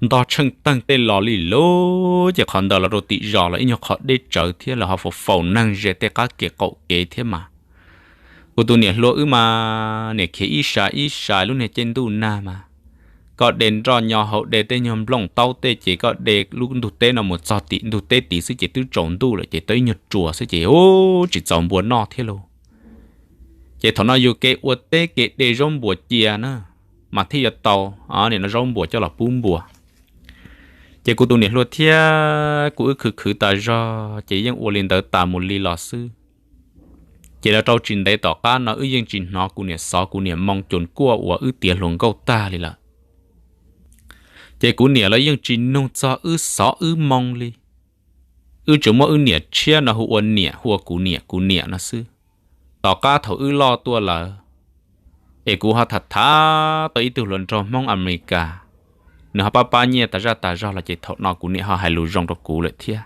ntog tsheej teeg tej los li lub ces qhov ntawd los rau tim zos los ib nyuag qhov deb tsawv thiab lawv ho faus faus neeg ze tej qab kev qaum kev thiab mas. Kuv tus niam hluas wb mas niam khiav ib sab ib sab lub niag caij ntuj nag mas koj de nroj nyo hauv de tej nyuag nplooj taub tej ces koj de lub ntug teb no mus txog tim ntug teb tid xwb ces twb tsaus ntuj lawm ces tau ib nyuag ruas xwb ces ub tsis txaus npua noj thiab lauj. Ces thaum no yus kev ua teb kev de zaub npua cia na mas thiaj yuav tau nim no zaub npua coj los pub npua. Ces kuv tus niam hluas thiab kuv wb khwv khwv tas zog ces yeej ua li ntawd tas mus li los xwb. Ces los rau tsis ntev tom qab no wb yeej tsis hnov kuv niam xov kuv niam moo cuas kuaj uas wb tiav hluas nkauj tag li lawm. Ces kuv niam los yeej tsis nug txog wb xov wb moo li. Wb tsuas muab wb niam tshiab no hu ua niam, hu ua kuv niam kuv niam no xwb. Tom qab thaum wb loj tuaj lawm es kuv ho tham tham tau ib tug hluas nraug Hmoob Amelikas, nws ho pab pab nyiaj tas zaj tas zog los ces thaum no kuv niam ho hais lus zoo rau kuv lawm thiab.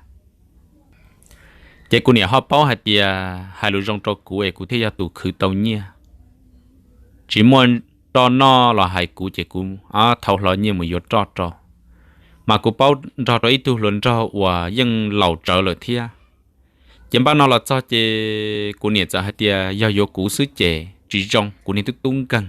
Ces kuv niam ho paub hais tias hais lus zoo rau kuv es kuv thiaj yog tus khwv tau nyiaj. Tsis muaj roj noj los hais kuv ces kuv thau hlo nyiaj mus yuav roj rau. Mas kuv paub nrog rau ib tug hluas nraug uas yeej laus tsawv lawm thiab. Ces npaj no los txog ces kuv niam txawm hais tias yog yuav kuv xwb ces tsis zoo, kuv niag twb tub nkeeg.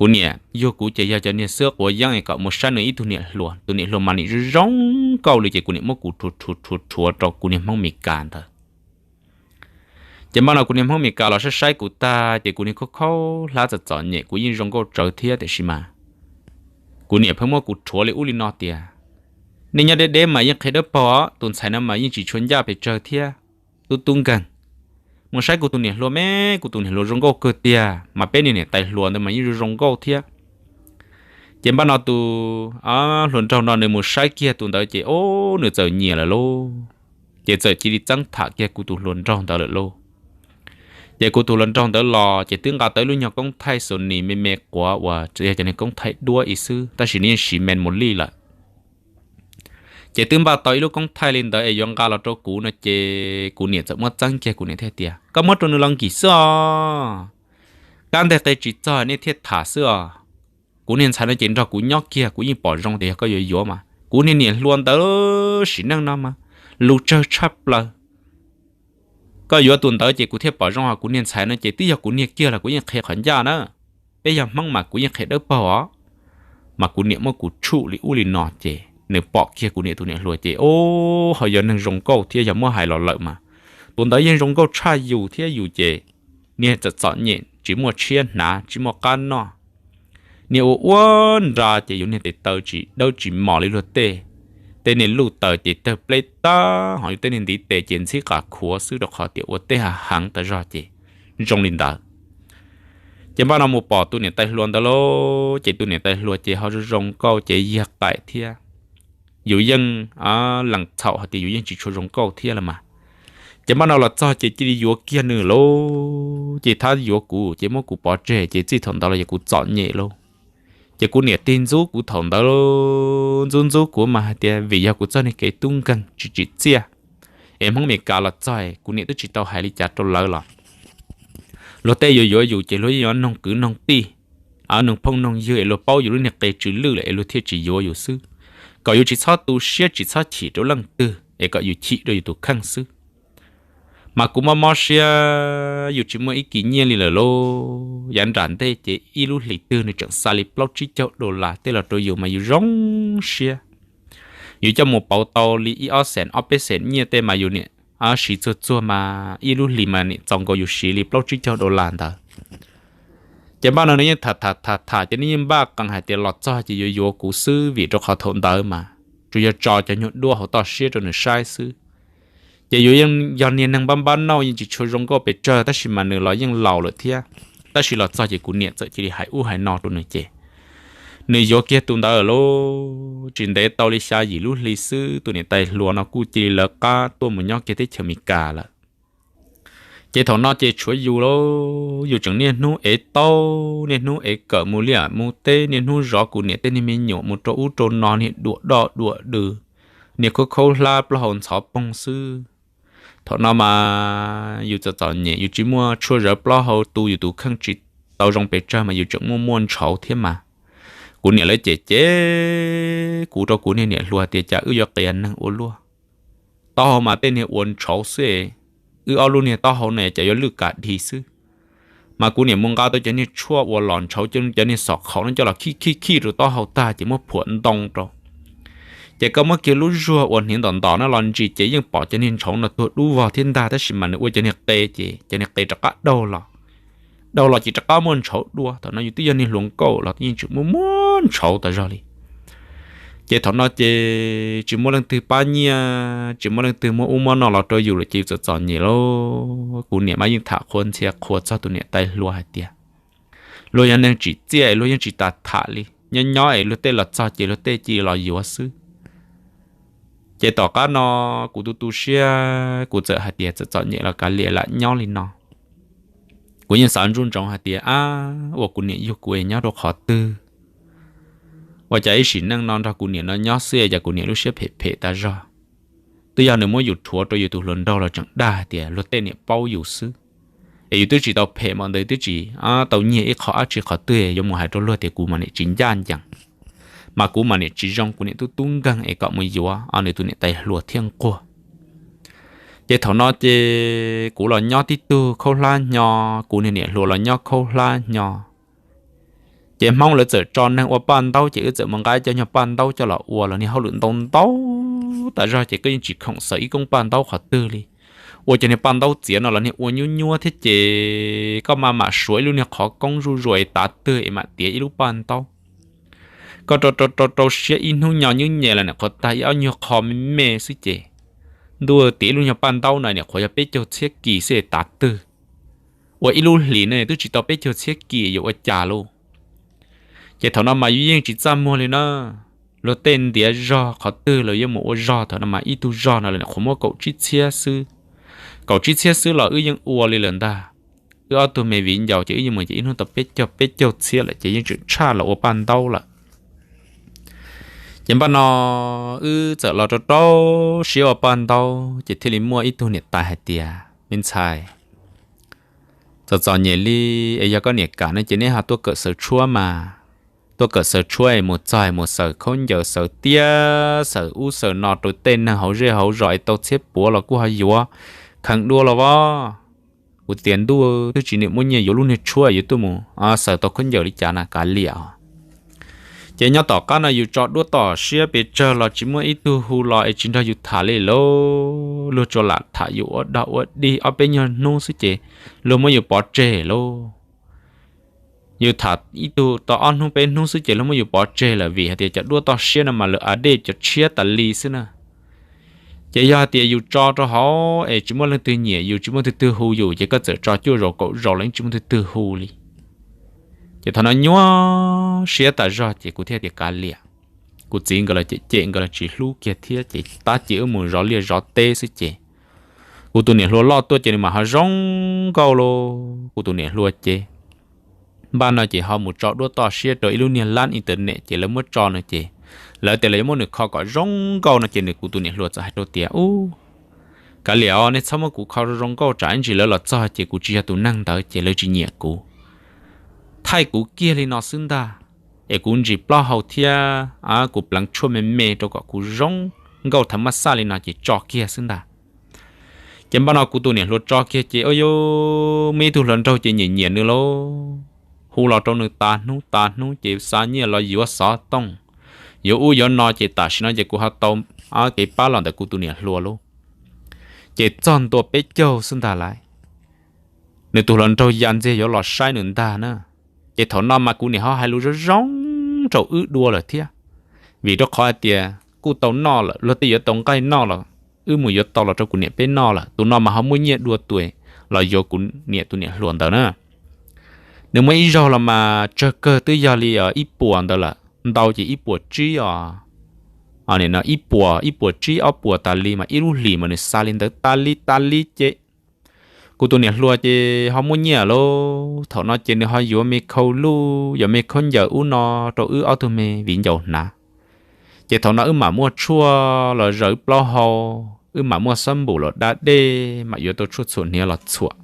Kuv niam yug kuv ces yog cov niag xwb quav yeeb kom mus saib nws ib tug niam hluas, tus niam hluas mas nim zoo zoo nkauj li ces kuv niam muab kuv rhuav rhuav rhuav rhuav rau kuv niag Hmoob Mes Kas ntawd. Ces npaj no kuv niag Hmoob Mes Kas los saib saib kuv tag ces kuv niag khaub khaub hlab txom txom nyem kuv yeej zoo nkauj tsawv thiab tiam sis mas kuv niam pheej muab kuv rhuav li ub li no tias nej nyob deb deb mas yeej qhia dawb paug os, tus ntxhais no mas yeej tsis tshua ncaj pes tsawg thiab, tub tub nkeeg. Mus saib kuv tus niam hluas me, kuv tus niam hluas zoo nkauj kawg tiag mas peb niag niam tais hluas ntawd mas yeej zoo zoo nkauj thiab. Ces npaj no tus hluas nraug no nws mus saib kiag tus ntawd ces o, nws txawm nyiam lawm lauj. Ces txawm cia li txeeb tham kiag kuv tus hluas nraug ntawd lawm lauj. Ces kuv tus hluas nraug ntawd los ces twb nqa tau ib lub nyuag koob thaij Sony me me quav uas tsuas yog cov niag koob thaij duab ib xwb tab sis nws yeej siv me mus lij lawm. Ces twb npaj tau ib lub koob thaij li ntawd es yuav nqa los rau kuv no ces kuv niam txawm muab txeeb kiag kuv niam thiaj tias koj muab rau nws los nkim xwb os. Kab nteg qe tsis txog nej thiaj tham xwb os. Kuv niag ntxhais no ces nrog kuv nyob kiag kuv yeej pom zoo tias yog koj yuav yuav mas kuv niag niam hluas ntawd sim neej no mas lus tsawg tshaj plaws. Koj yuav tus ntawd ces kuv thiaj pom zoo, ho kuv niag ntxhais no ces twb yog kuv niag kiag los kuv yeej qhia qhov ncaj na. Peb yog Hmoob mas kuv yeej qhia dawb paug os. Mas kuv niam muab kuv tshuj li ub li no ces nws pom kiag kuv niam tus niam hluas ces o, ho yog neeg zoo nkauj thiab yog muab hais los lawm mas tus ntawd yeej zoo nkauj tshaj yus thiab yus ces niag txom txom nyem tsis muaj tshiab hnav tsis muaj qab noj. Niag ua ua nra ces yus niag tes taw tsis dawb tsis mos li luag tej. Tej niag luj taws ces tawg pleb tag, ho yus tej niag ntiv tes ces ntxhib qas khuav xwb rau qhov tias ua teb hav heev tas zog ces zoo li ntawd. Ces npaj no mus pom tus niam tais hluas ntawd lauj, ces tus niam tais hluas ces ho zoo zoo nkauj ces yag qaim thiab. Yus yeej lees txhaum hais tias yus yeej tsis tshua zoo nkauj thiab los mas. Ces npaj no los txog ces cia li yuav kiag nws lauj, ces thab yuav kuv ces muab kuv pov tseg ces txij thaum ntawd los yog kuv txom nyem lauj. Ces kuv niam tig ntxub kuv thaum ntawd, ntxub ntxub kuv mas hais tias vim yog kuv txoj niag kev tub nkeeg tsis tsim txiaj, es Hmoob Mes Kas los txog kuv niam twb tsis tau hais li cas rau lawv los luag tej yuav yuav yus ces luag yeej yuav noog kwv noog tij, noog phooj noog ywg es luag paub yus lub niag qe tsw lwj lawm es luag thiaj tsis yuav yus xwb, kom yus tsis txhob tu siab tsis txhob chim rau leej twg es kom yus chim rau yus tus kheej xwb. Mas kuv mob mob siab, yus tsis muaj ib kis nyiaj li lawm lauj. Yav nram ntej ces ib lub hlis twg nws tseem xa li plaub tsib caug dollar tej los rau yus mas yus zoo siab. Yus coj mus pauv tau li ib ob xees ob peb xees nyiaj tej mas yus niam siv txuag txuag mas ib lub hlis mas niam txaus nkaus yus siv li plaub tsib caug dollar ntawd. Ces npaj no nws yeej tham tham tham tham ces nws yeej npaj qees hais tias los txog ces yuav yuav kuv xwb vim rau qhov thaum ntawd mas tsuas yog tso cov nyuag duab hauv toj siab rau nws saib xwb. Ces yus yeej yog niag neeg npab npab nauj yeej tsis tshua zoo nkauj pes tsawg tab sis mas nws los yeej laus lawm thiab. Tab sis los txog ces kuv niam txawm cia li hais ub hais no rau nws ces nws yuav kiag tus ntawd lawm lauj. Tsis ntev tau li xya yim lub hli xwb tus niam tais hluas no kuj cia li lawv qab tuaj mus nyob kiag teb chaws Amelikas lawm. Ces thaum no ces tshuav yus lauj, yus tseem niaj hnub ev taub niaj hnub ev kawm mus liaj mus teb, niaj hnub zov kuv niam tej niag me nyuam mus rau ub rau no, niag duam doj duam dw, niag khaub khaub hlab plaub hau ntxhov poog xwb. Thaum no mas yus txom txom nyem, yus tsis muaj tshuaj zawv plaub hau tu yus tus kheej tsis tau zoo pes tsawg mas yus tseem muaj muaj ntshauv thiab mas. Kuv niam lawv cem cem kuv rau kuv niag niam hluas tias cas wb yuav qias neeg ua luaj. Taub hau mas tej niag ua ntshauv xwb, wb ob lub niag taub hau no cas yuav lwj kas dhi xwb. Mas kuv niam mus nqa tau cov niag tshuaj uas los ntshauv cov niag xom khaum no coj los khij khij khij rau taub hau tag ces muab phuam ntoo rau. Ces koj muab kiag lub zuag uas hniav ntom ntom no los ntsis ces yeej pom cov niag ntshauv no tuag dub vog thiab ntag, tab sis mas nws ua cov niag qe ces cov niag qe rov qab daug los. Daug los ces rov qab muaj ntshauv dua. Thaum no yus twb yog niag hluas nkauj los yeej tseem muaj muaj ntshauv tas zog li. Ces thaum no ces tsis muaj leej twg pab nyiaj, tsis muaj leej twg muab ub muab no los rau yus lawm ces yus txom txom nyem lauj. Kuv niam mas yeej tham qhua ntxhia qhua txog tus niam tais hluas hais tias luag yog neeg tsim txiaj es luag yeej tsis tas tham li, nyob nyob es luag tej los txog ces luag tej cia li los yuav xwb. Ces tom qab no kuv tu tu siab, kuv txawm hais tias txawm txom nyem los kav liam lam nyob li no. Kuv yeej xav ntsoov ntsoov hais tias ab, ua kuv niam yug kuv es nyob rau qhov twg, ua cas ib sim neej no nrog kuv niam no nyob xwb es cas kuv niam lub siab phem phem tas zog. Twb yog nws muab yus rhuav rau yus tus hluas nraug los tseem dag hais tias luag tej niam paub yus xwb. Es yus twb tsis tau phem mas ntawd twb tsis tau nyiag ib qho dab tsi qhov twg yuav mus hais rau luag tias kuv mas niam tsis ncaj ncees, mas kuv mas niam tsis zoo, kuv niam tub tub nkeeg es kom mus yuav nws tus niam tais hluas thiaj nquag. Ces thaum no ces kuv los nyob tib tug khaub hlab hnyo, kuv niag niam hluas los nyob khaub hlab hnyo. Ces Hmoob lawv txawm tso neeg ua paj ntaub ces wb txawm mus nqa cov nyuag paj ntaub coj los ua los niag hauj lwm ntau ntau tas zog ces koj yeej tsis khoom xaws ib koob paj ntaub qhov twg li. Ua cov niag paj ntaub txiav no los niag ua nyuab nyuab thiab ces koj maj mam suav ib lub niag qhov koob zuj zus es tav twg es mam tiav ib lub paj ntaub. Koj rau rau rau rau siab ib hnub nyo nyuab nyem los niam qhuav tag ib ob nyuag qho me me xwb ces ntuj, tiav ib lub nyuag paj ntaub no niam qhuav yog peb caug txhiab kis xwb es tav twg. Ua ib lub hlis no twb tsis tau peb caug txhiab kis yuav ua cas lauj. Ces thaum no mas yus yeej tsis txaj muag li na. Luag tej ntiav zog qhov twg los yuav mus ua zog, thaum no mas ib tug zog no los niam qhuav muab kaum tsib txhiab xwb. Kaum tsib txhiab xwb los wb yeej ua li lawm ntag. Wb ob tug me viv ncaus ces wb yeej mus ces ib hnub tau peb caug peb caug txhiab lawm ces yeej tseem tshaj los ua paj ntaub lawm. Ces npaj no wb txawm los rau rau siab ua paj ntaub ces thiaj li muaj ib tug niam tais hais tias, me ntxhais, txom txom nyem li es yog koj niam kam no ces neb ho tuaj kawm xaws tshuab mas. Tuaj kawm xaws tshuab es mus txog es mus xaws khaub ncaws xaws tiab xaws ub xaws no rau tej neeg hauv zej hauv zos es tau txhiab puav los kuj ho yuav kheev dua los as. Kuv tias ntuj, twb tsis niam muaj nyiaj yuav lub niag tshuab yuav tuaj mus xaws tau khaub ncaws li cas na kav liam. Ces nyob tom qab no yus tso duab tom siab pes tsawg los tsis muaj ib tug hu los es tsis nrog yus tham li lauj. Luag tsuas lam tham yus ua dog ua dig ob peb nyuag hnub xwb ces luag muab yus pov tseg lauj. Yus tham ib tug tau ob hnub peb hnub xwb ces luag muab yus pov tseg lawm vim hais tias cov duab toj siab no mas lawv a dej cov tshiab tas li xwb na. Ces yog hais tias yus tso rau hauv es tsis muaj leej twg nyiam yus, tsis muaj leej twg hu yus ces koj txawm tso cuaj zaus kaum zaus los yeej tsis muaj leej twg hu li. Ces thaum no nyuaj siab tas zog ces kuv thiaj tias kav liam. Kuv txiv nkawd los cem cem nkawd los tsis hlub kiag thiab ces tab sis wb mus zov liaj zov teb xwb ces kuv tus niam hluas loj tuaj ces nws mam ho zoo nkauj lauj. Kuv tus niam hluas ces npaj no ces ho mus tso duab toj siab rau ib lub niag lab internet ces lawv muab tso no ces lawv tias lawv yuav muab nws kho kom zoo nkauj no ces nws kuv tus niam hluas txawm hais rau tias, ub, kav liam os, nej txhob muab kuv kho zoo zoo nkauj tsam ib ntsis lawv los txog ces kuv tsis yog tus neeg ntawd ces lawv tsis nyiam kuv. Thaij kuv kiag li no xwb ntag, es kuv ntsis plaub hau thiab kuv pleev tshuaj me me rau kom kuv zoo nkauj thav maj xaj li no ces tso kiag xwb ntag. Ces npaj no kuv tus niam hluas tso kiag ces ua yuav muaj ib tug hluas nraug ces nyiam nyiam nws lauj, hu los rau nws tas hnub tas hnub ces xa nyiaj los yuav xov tooj, yuav ub yuav no ces tam sim no ces kuv ho tau kev pab los ntawm kuv tus niam hluas lauj. Ces txog ntua peb caug xwb ntag lauj, nws tus hluas nraug ya ntxiag yuav los saib nws ntag na. Ces thaum no mas kuv niam ho hais lus zoo zoo rau wb dua lawm thiab, vim rau qhov hais tias kuj tau noj lawm, luag tej yuav tau nqaij noj los wb mus yuav tau los rau kuv niam peb noj lawm, tus no mas ho muaj nyiaj dua tus los yuav kuv niam tus niam hluas ntawd na. Nws muaj ib zaug los mas tsawg kawg twb yog li ib puas ntawd lawm, ntau ces ib puas tsib os, ib puas, ib puas tsib ob puas tas li mas ib lub hlis mas nws xa li ntawd tas li tas li ces kuv tus niam hluas ces ho muaj nyiaj lauj. Thaum no ces nws ho yuav me khau luj, yuav me khaub ncaws ub no rau wb ob tug me viv ncaus hnav. Ces thaum no wb mam muaj tshuaj los zaws plaub hau, wb mam muaj xab npum los da dej, mam yuav tau tshuaj txhuam hniav los txhuam.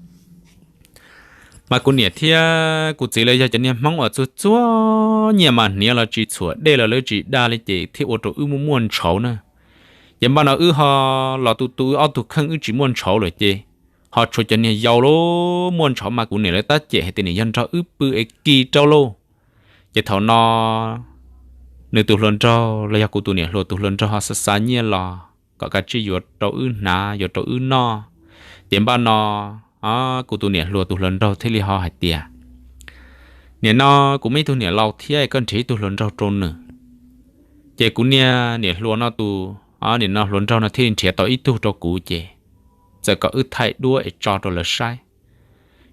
Mas kuv niam thiab kuv txiv lawv yog cov niag Hmoob uas txuag txuag nyiaj, mas hniav los tsis txhuam, dej los lawv tsis da li, ces thiaj ua rau wb muaj muaj ntshauv na. Ces npaj no wb ho los tu tu wb ob tug kheej, wb tsis muaj ntshauv lawm ces ho tshuav cov niag yau lub muaj ntshauv, mas kuv niam lawv tab cem hais tias nim yog nrog wb pw es kis rau lauj. Ces thaum no nws tus hluas nraug los yog kuv tus niam hluas tus hluas nraug ho xa xa nyiaj los kom kav tsij yuav rau wb hnav, yuav rau wb noj. Ces npaj no kuv tus niam hluas tus hluas nraug thiaj li ho hais tias, nim no kuv muaj ib tug niam laus thiab, koj nrhiav ib tug hluas nraug rau nws. Ces kuv niag niam hluas no tus, nim no hluas nraug no thiaj li nrhiav tau ib tug rau kuv, ces txawm kom wb thaij duab es tso rau lawv saib.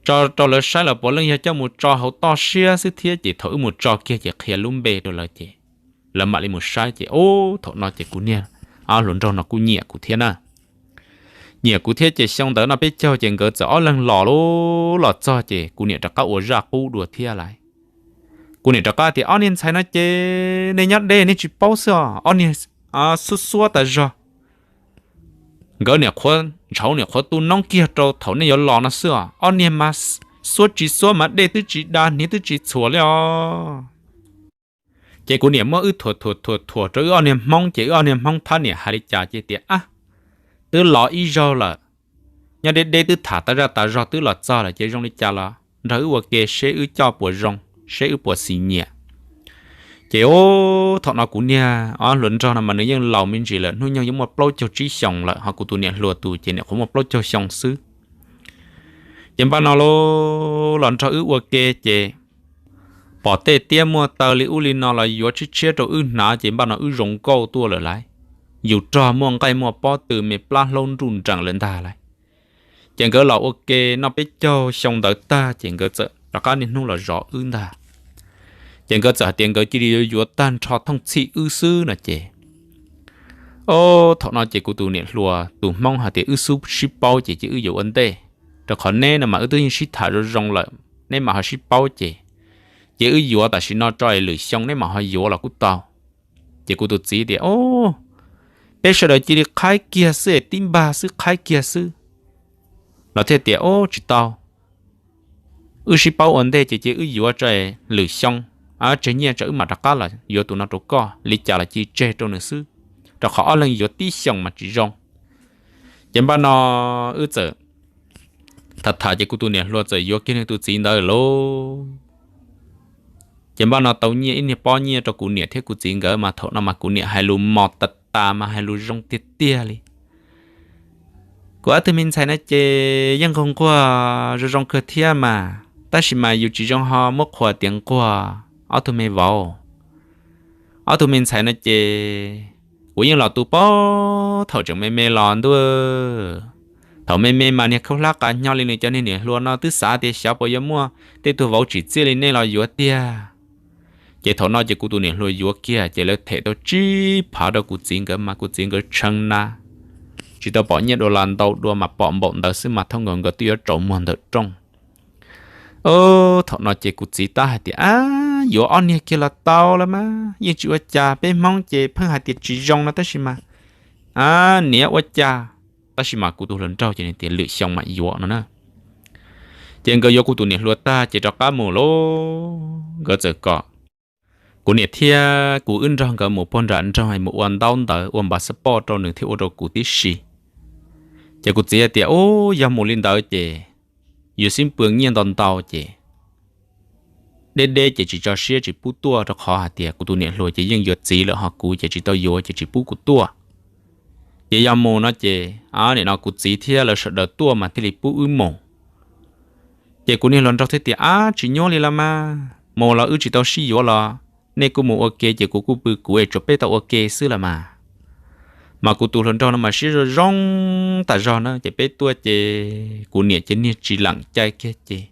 Tso rau lawv saib los puav leej yog coj mus tso hauv toj siab xwb thiab, ces thaum wb mus tso kiag ces qhia lub npe rau lawv ces lawv mam li mus saib. Ces ub, thaum no ces kuv niag hluas nraug no kuj nyiam kuv thiab na. Nyiam kuv thiab ces xyoo ntawd no peb caug ces nkawd txawm ob leeg los lub los txog ces kuv niam rov qab ua zaj qub dua thiab lawm. Kuv niam rov qab tias, ob niag ntxhais no ces nej nyob deb nej tsis paub xwb os, ob niag xuab xuab tas zog. Nkawd niam qhuav ntshauv niam qhuav tu noob kiag rau thaum nej yuav los no xwb os, ob niag mas xuab tsis xuab mas dej twb tsis da hniav twb tsis txhuam li os. Ces kuv niam muab wb thuam thuam thuam thuam rau wb ob niag Hmoob, ces wb ob niag Hmoob thab niam hais li cas ces tias, ab, twb los ib zaug lawm, nyob deb deb twb tham tas zaj tas zog twb los txog lawm, ces zoo li cas los nrog wb ua ke seb wb coj puas zoo, seb wb puas xis nyiam. Ces ub, thaum no kuv niag ob hluas nraug no mas nws yeej laus me ntsis lawm, hnub nyoog yeej muaj plaub caug tsib xyoos lawm, ho kuv tus niam hluas tus ces niam qhuav muaj plaub caug xyoo xwb. Ces npaj no los nrog wb ua ke ces pom tej tiab muaj taw li ub li no los yuav tshiab tshiab rau wb hnav, ces npaj no wb zoo nkauj tuaj lawm lauj. Yus rog muaj nqaij muaj pob tw me plab hlaub nruj nreem lawm ntag lauj. Ces nkawd los ua ke noj peb caug xyoo ntawd tag ces nkawd txawm rov qab niaj hnub los zov wb ntag. Ces nkawd txawm hais tias nkawd cia li yuav yuav tag nrho thooj txhij wb xwb no ces, o, thaum no ces kuv tus niam hluas tus Hmoob hais tias wb xub sib paub ces cia wb yuav ua ntej, rau qhov neb no mas wb twb yeej sib tham zoo zoo lawm, neb mam ho sib paub ces, ces wb yuav tam sim no tso es lwm xyoo neb mam ho yuav los kuj tau. Ces kuv tus txiv tias, o, peb sawv daws cia li qhaib kiag xwb es tib npag xwb qhaib kiag xwb. Los thiaj tias, o, tsis tau, wb sib paub ua ntej ces cia wb yuav tso es lwm xyoo tseg nyiaj tso wb mam rov qab los yuav tus no rau koj, li cas los cia tseg rau nws xwb, rau qhov ob leeg yuav tib xyoos mas tsis zoo. Ces npaj no wb txawm tham tham ces kuv tus niam hluas txawm yuav kiag nws tus txiv ntawd lauj. Ces npaj no tau nyiaj ib niag pob nyiaj rau kuv niam thiab kuv txiv nkawd mas thaum no mas kuv niam hais lus mos tas tas mas hais lus zoo tiag tiag li. Kuv ob tug me ntxhais no ces yeej nquag nquag zoo zoo kawg thiab mas, tab sis mas yus tsis zoo ho muab qhuas tias nquag ob tug me vauv. Ob tug me ntxhais no ces kuv yeej los tu paub thaum tseem me me los ntuj. Thaum me me mas niag khaub hlab qas hnyo li nws cov niag niam hluas no twb xav tias xyov puas yuav muaj tej tug vauv tsim txiaj li nej los yuav tiag. Ces thaum no ces kuv tus niam hluas yuav kiag ces lawv them tau tsib phav rau kuv txiv nkawd mas kuv txiv nkawd tshee na, tsis tau pom nyiaj dua los ntau dua mas pom npaum ntawd xwb mas thauj nkaus nkawd twb yuav tsaus muag ntawm rooj. Thaum no ces kuv txiv tab hais tias, ab, yuav ob niag kiag los tau lawm mas yeej tsis ua cas, peb Hmoob ces pheej hais tias tsis zoo no tab sis mas, ab, niam ua cas. Tab sis mas kuv tus hluas nraug ces nws tias lwm xyoo mam yuav no na. Ces nkawd yuav kuv tus niam hluas tag ces rov qab mus lauj, nkawd txawm kom kuv niam thiab kuv wb nrog nkawd mus puag nram nroog mus ua ntaub ntawv ua npav xab poj rau nws thiab ua rau kuv tib si. Ces kuv txiv hais tias, ub, yog mus li ntawd ces yuav xib pwg nyiaj ntau ntau ces deb deb ces tsis tso siab tsis pub tuaj, rau qhov hais tias kuv tus niam hluas ces yeej yuav txiv lawm ho kuv ces tsis tau yuav ces tsis pub kuv tuaj. Ces yog mus no ces nim no kuv txiv thiab lawv sawv daws tuaj mas thiaj li pub wb mus. Ces kuv niag hluas nraug thiaj tias, ab, tsis nyuaj li los mas, mus los wb tsis tau sib yuav los, nej kuj mus ua ke ces kuv kuj pw kuv es tsuas peb tau ua ke xwb los mas. Mas kuv tus hluas nraug no mas siab zoo zoo tas zog na, ces peb tuaj ces kuv niam ces niag tsis lees cai kiag ces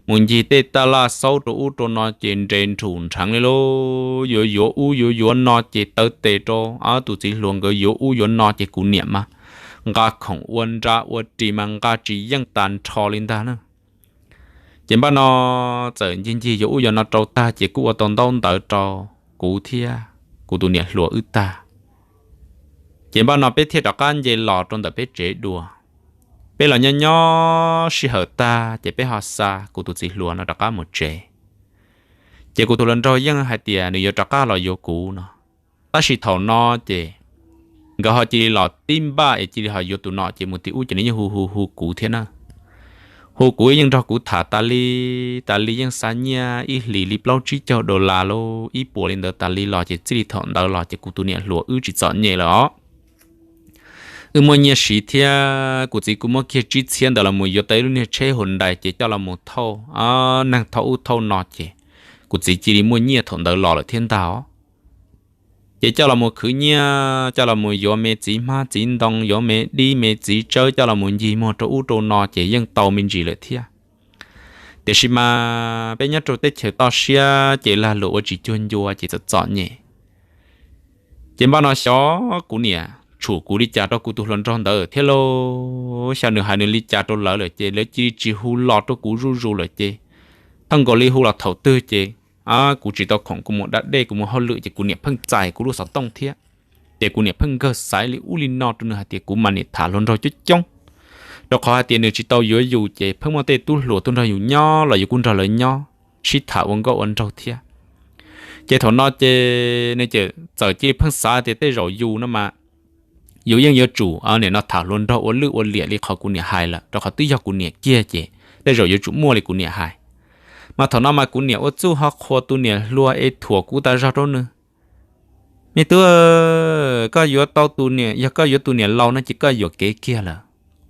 mus ncig tej taj laj xaub rau ub rau no ces nres nrhum nrheev li lauj, yuav yuav ub yuav yuav no ces taw tes rau ob tus txiv hluas nkawd yuav ub yuav no ces kuv niam mas nqa khoom ua nra ua ris mas nqa tsis yeej tas nrho li ntag na. Ces npaj no txawm ncig ncig yuav ub yuav no rau tag ces kuj ua tau ntaub ntawv rau kuv thiab kuv tus niam hluas wb tag. Ces npaj no peb thiaj rov qab nce los rau ntawm peb tsev dua. Peb los nyob nyob sij hawm tag ces peb ho xa kuv tus txiv hluas no rov qab mus tsev. Ces kuv tus hluas nraug yeej hais tias nws yuav rov qab los yuav kuv no. Tab sis thaum no ces nkawd ho cia li los tib npaj es cia li ho yuav tus no ces mus tim ub ces nws yeej hu hu hu kuv thiab na. Hu kuv yeej nrog kuv tham tas li, tas li yeej xa nyiaj ib hlis li plaub tsib caug dollar lauj, ib puas li ntawd tas li los ces txij li thaum ntawd los ces kuv tus niam hluas wb tsis txom nyem lawm os. Wb muaj nyiaj siv thiab, kuv txiv kuj muab kiag tsib txhiab ntawd los mus yuav tau ib lub niag tsheb Hyundai ces coj los mus thauj, neeg thauj ub thauj no ces kuv txiv cia li muaj nyiaj thaum ntawd los lawm thiab ntag os. Ces coj los mus khwv nyiaj, coj los mus yuav me txiv hmab txiv ntoo, yuav me dib me txiv tsawb, coj los mus ncig muag rau ub rau no ces yeej tau me ntsis lawm thiab. Tiam sis mas peb nyob rau teb chaws toj siab ces lag luam ua tsis cuag ncua ces txom txom nyem. Ces npaj no xyov kuv niam tshum kuv li cas rau kuv tus hluas nraug ntawd thiab lauj, xyov nws hais nws li cas rau lawv lawm ces lawv cia li tsis hu los rau kuv zuj zus lawm ces, thaj nkaus li hu los thaum twg ces kuv tsis tau khoom, kuv mus da dej kuv mus hauj lwm ces kuv niam pheej txais kuv lub xov tooj thiab. Ces kuv niam pheej nkawg xaiv li ub li no rau nws hais tias kuv mas niam tham hluas nraug coob coob, rau qhov hais tias nws tsis tau yuav yus ces pheej muaj tej tub hluas tuaj nrog yus nyob los yus kuj nrog lawv nyob sib tham ua nkauj ua nraug thiab. Ces thaum no ces nws txawm cia li pheej xav tias tej zaum yus no mas yus yeej yuav tsum nim no tham hluas nraug ua lwj ua liam li qhov kuv niam hais lawm, rau qhov twb yog kuv niam kiag ces tej zaum yuav tsum muaj li kuv niam hais. Mas thaum no mas kuv niam ua txuj ho qhuas tus niam hluas es thuam kuv tas zog rau nws. Me tub, koj yuav tau tus niam, yog koj yuav tus niam laus no ces koj yuam kev kiag lawm.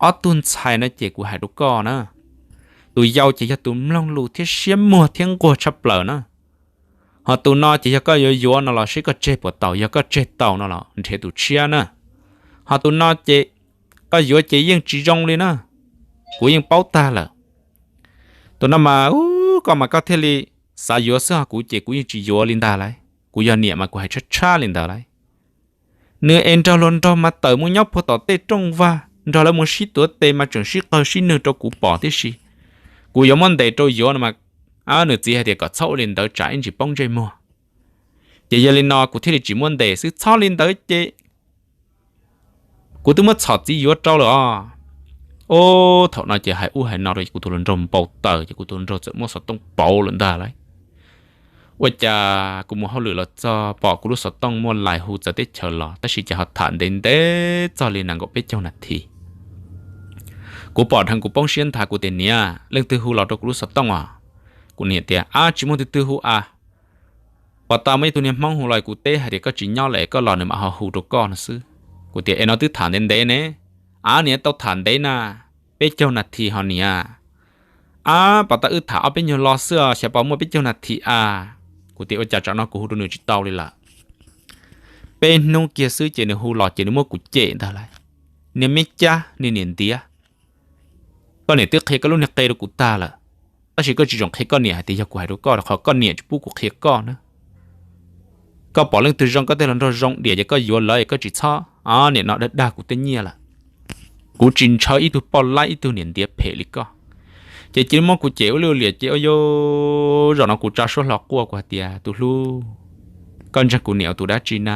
Ob tug ntxhais no ces kuv hais rau koj na, tus yau ces yog tus mloog lus thiab siab muag thiab nquag tshaj plaws na. Ho tus no ces yog koj yuav yuav no los seb koj tseg puas tau, yog koj tseg tau no los nrhiav tus tshiab na. Ho tus no ces koj yuav ces yeej tsis zoo li na, kuv yeej paub tag lawm. Tus no mas, koj mas koj thiaj li xav yuav xwb, ho kuv ces kuv yeej tsis yuav li ntag lauj. Kuv yog niam mas kuv hais tshab tshab li ntawd lauj. Nws es nrog hluas nraug mas tawm mus nyob puag tom tej rooj vag, nrog lawv mus sib tuav tes mas tseem sib qawg sib nwg rau kuv pom tib si. Kuv yuav muab ntes rau yuav no mas, nws txiv hais tias kom txhob ua li ntawd tsam ib ntsis poob ntsej muag. Ces yog li no kuv thiaj li tsis muab ntes xwb, txhob li ntawd ces kuv twb muab txhom txiv yuav rau lawm os. Ub, thaum no ces hais ub hais no rau kuv tus hluas nraug npau taws ces kuv tus hluas nraug txawm muab xov tooj pauv lawm ntag lauj. Ua cas kuv mus hauj lwm los txog pom kuv lub xov tooj muaj lais hu txawv teb chaws los, tab sis ces ho tham ntev ntev txog li nees nkaum peb caug nas this. Kuv pom dheev kuv poob siab nthav, kuv tias, Niam, leej twg hu los rau kuv lub xov tooj os? Kuv niam tias, Ab, tsis muaj twg twg hu a. Pom tau muaj ib tug niag Hmoob hu los kuv teb hais tias koj tsis nyob lawm es koj los nws mam ho hu rau koj no xwb. Kuv tias, Es no twb tham ntev ntev ne. Ab, niam, tau tham ntev na, peb caug nas this ho niam. Ab, pom tau wb tham ob peb nyuag lo xwb os, xyov puas muaj peb caug nas this a. Kuv tias, Ua cas tsam no kuv hu rau nws tsis tau li lawm? Peb hnub kiag xwb ces nws hu los ces nws muab kuv cem ntag lauj. Niag me cab, niag niam ntiav, koj niam twb qhia koj lub niag qe rau kuv tag lawm, tab sis koj tsis txhob qhia koj niam hais tias yog kuv hais rau koj, rau qhov koj niam tsis pub kuv qhia koj na. Koj pom leej twg zoo koj tej hluas nraug zoo diam ces koj yuav lawv, koj tsis txhob nim no dag dag kuv tej nyiaj lawm. Kuv tsis ntshaw ib tug poj laib ib tug niam ntiav phem li koj. Ces cia li muab kuv cem ua luj liam ces ua yus, zaum no kuv tsa suab hlo quaj, kuv hais tias, Tus hlub, koj ntseeg kuv niam ua tus dab tsi na?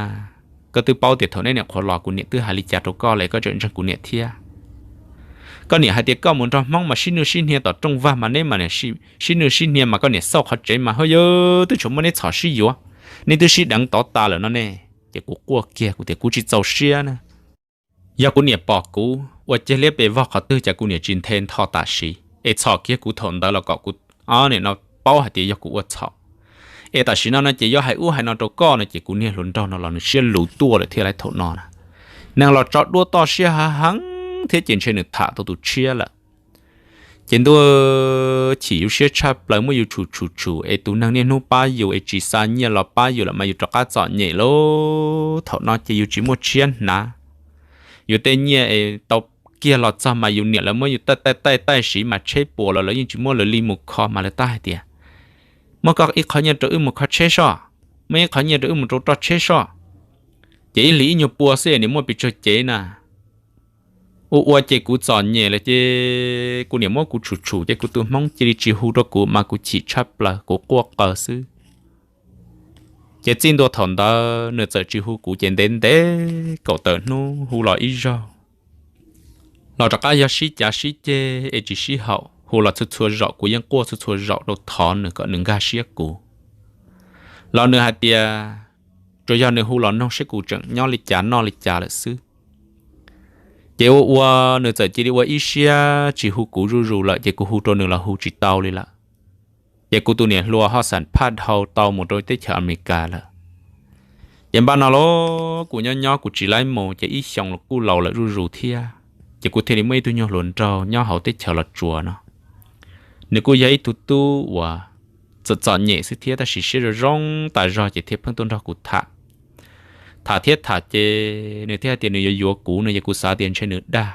Koj twb paub tias thaum neb niam qhuav los kuv niam twb hais li cas rau koj lawm, koj tseem ntseeg kuv niam thiab. Koj niam hais tias koj mus nrog Hmoob mas sib nwj sib hnia tom rooj vag mas neb mas sib nwj sib hnia mas koj niam xauj qhov tsev mas hwj yus twb tsis muab neb txhom sib yuav, neb twb sib deev tod tas lawm no ne. Ces kuv quaj kiag, kuv tias, Kuv tsis txaus siab na. Yog kuv niam pom kuv ua cia liab pes vog qhov twg ces kuv niam tsis nthe ntho tam sim es txhom kiag kuv thaum ntawd los kom kuv nim no paub hais tias yog kuv ua txhaum. Es tam sim no no ces yuav hais ub hais no rau koj no ces kuv niag hluas nraug no los nws siab luv tuaj lawm thiab lauj. Thaum no na, neeg los tso duab toj siab hav heev thiab ces ntshe nws tham tau tus tshiab lawm. Ces ntuj, chim yus siab tshaj plaws, muab yus tshum tshum tshum es tus neeg niaj hnub pab yus es tsis xa nyiaj los pab yus lawm mas yus rov qab txom nyem lauj. Thaum no ces yus tsis muaj tshiab hnav. Yus tej nyiaj es tau kiag los txog mas yus niam lawv muab yus taij taij taij taij siv mas tsheb puas los lawv yeej tsis muab lawv li mus kho mas lawv tab hais tias, Muab koj ib qho nyiaj rau wb mus kho tsheb soj, muab ib qho nyiaj rau wb mus rau roj tsheb soj. Ces ib hlis ib nyuag pua xwb es niam muaj pes tsawg cev na. Ua ua ces kuv txom nyem lawm ces kuv niam muab kuv tshum tshum ces kuv tus hmoob cia li tsis hu rau kuv mas kuv chim tshaj plaws, kuv quaj qw xwb. Ces txij ntua thaum ntawd nws txawm tsis hu kuv ces ntev ntev kaum tawm hnub hu los ib zaug, los rov qab yog sib cav sib ceg es tsis sib haum, hu los txhua txhua zaus kuv yeej quaj txhua txhua zaus rau thov nws kom nws nkag siab kuv. Los nws hais tias tsuas yog nws hu los noog seb kuv tseem nyob li cas noj li cas lawm xwb. Ces ua ua nws txawm cia li ua ib siab tsis hu kuv zuj zus lawm ces kuv hu rau nws los hu tsis tau li lawm. Ces kuv tus niam hluas ho xam phaj dhau tau mus rau teb chaws Amelikas lawm. Ces npaj no los kuv nyob nyob kuv tsis laib mus ces ib xyoo los kuj laus lawm zuj zus thiab, ces kuv thiaj li muaj ib tug nyuag hluas nraug nyob hauv teb chaws Los Tsuas no. Nws kuj yog ib tug tub uas txom txom nyem xwb thiab tab sis siab zoo zoo tas zog ces thiaj pheej tuaj nrog kuv tham. Tham thiab tham ces nws thiaj hais tias nws yuav yuav kuv no ces kuv xav tias ntshe nws dag.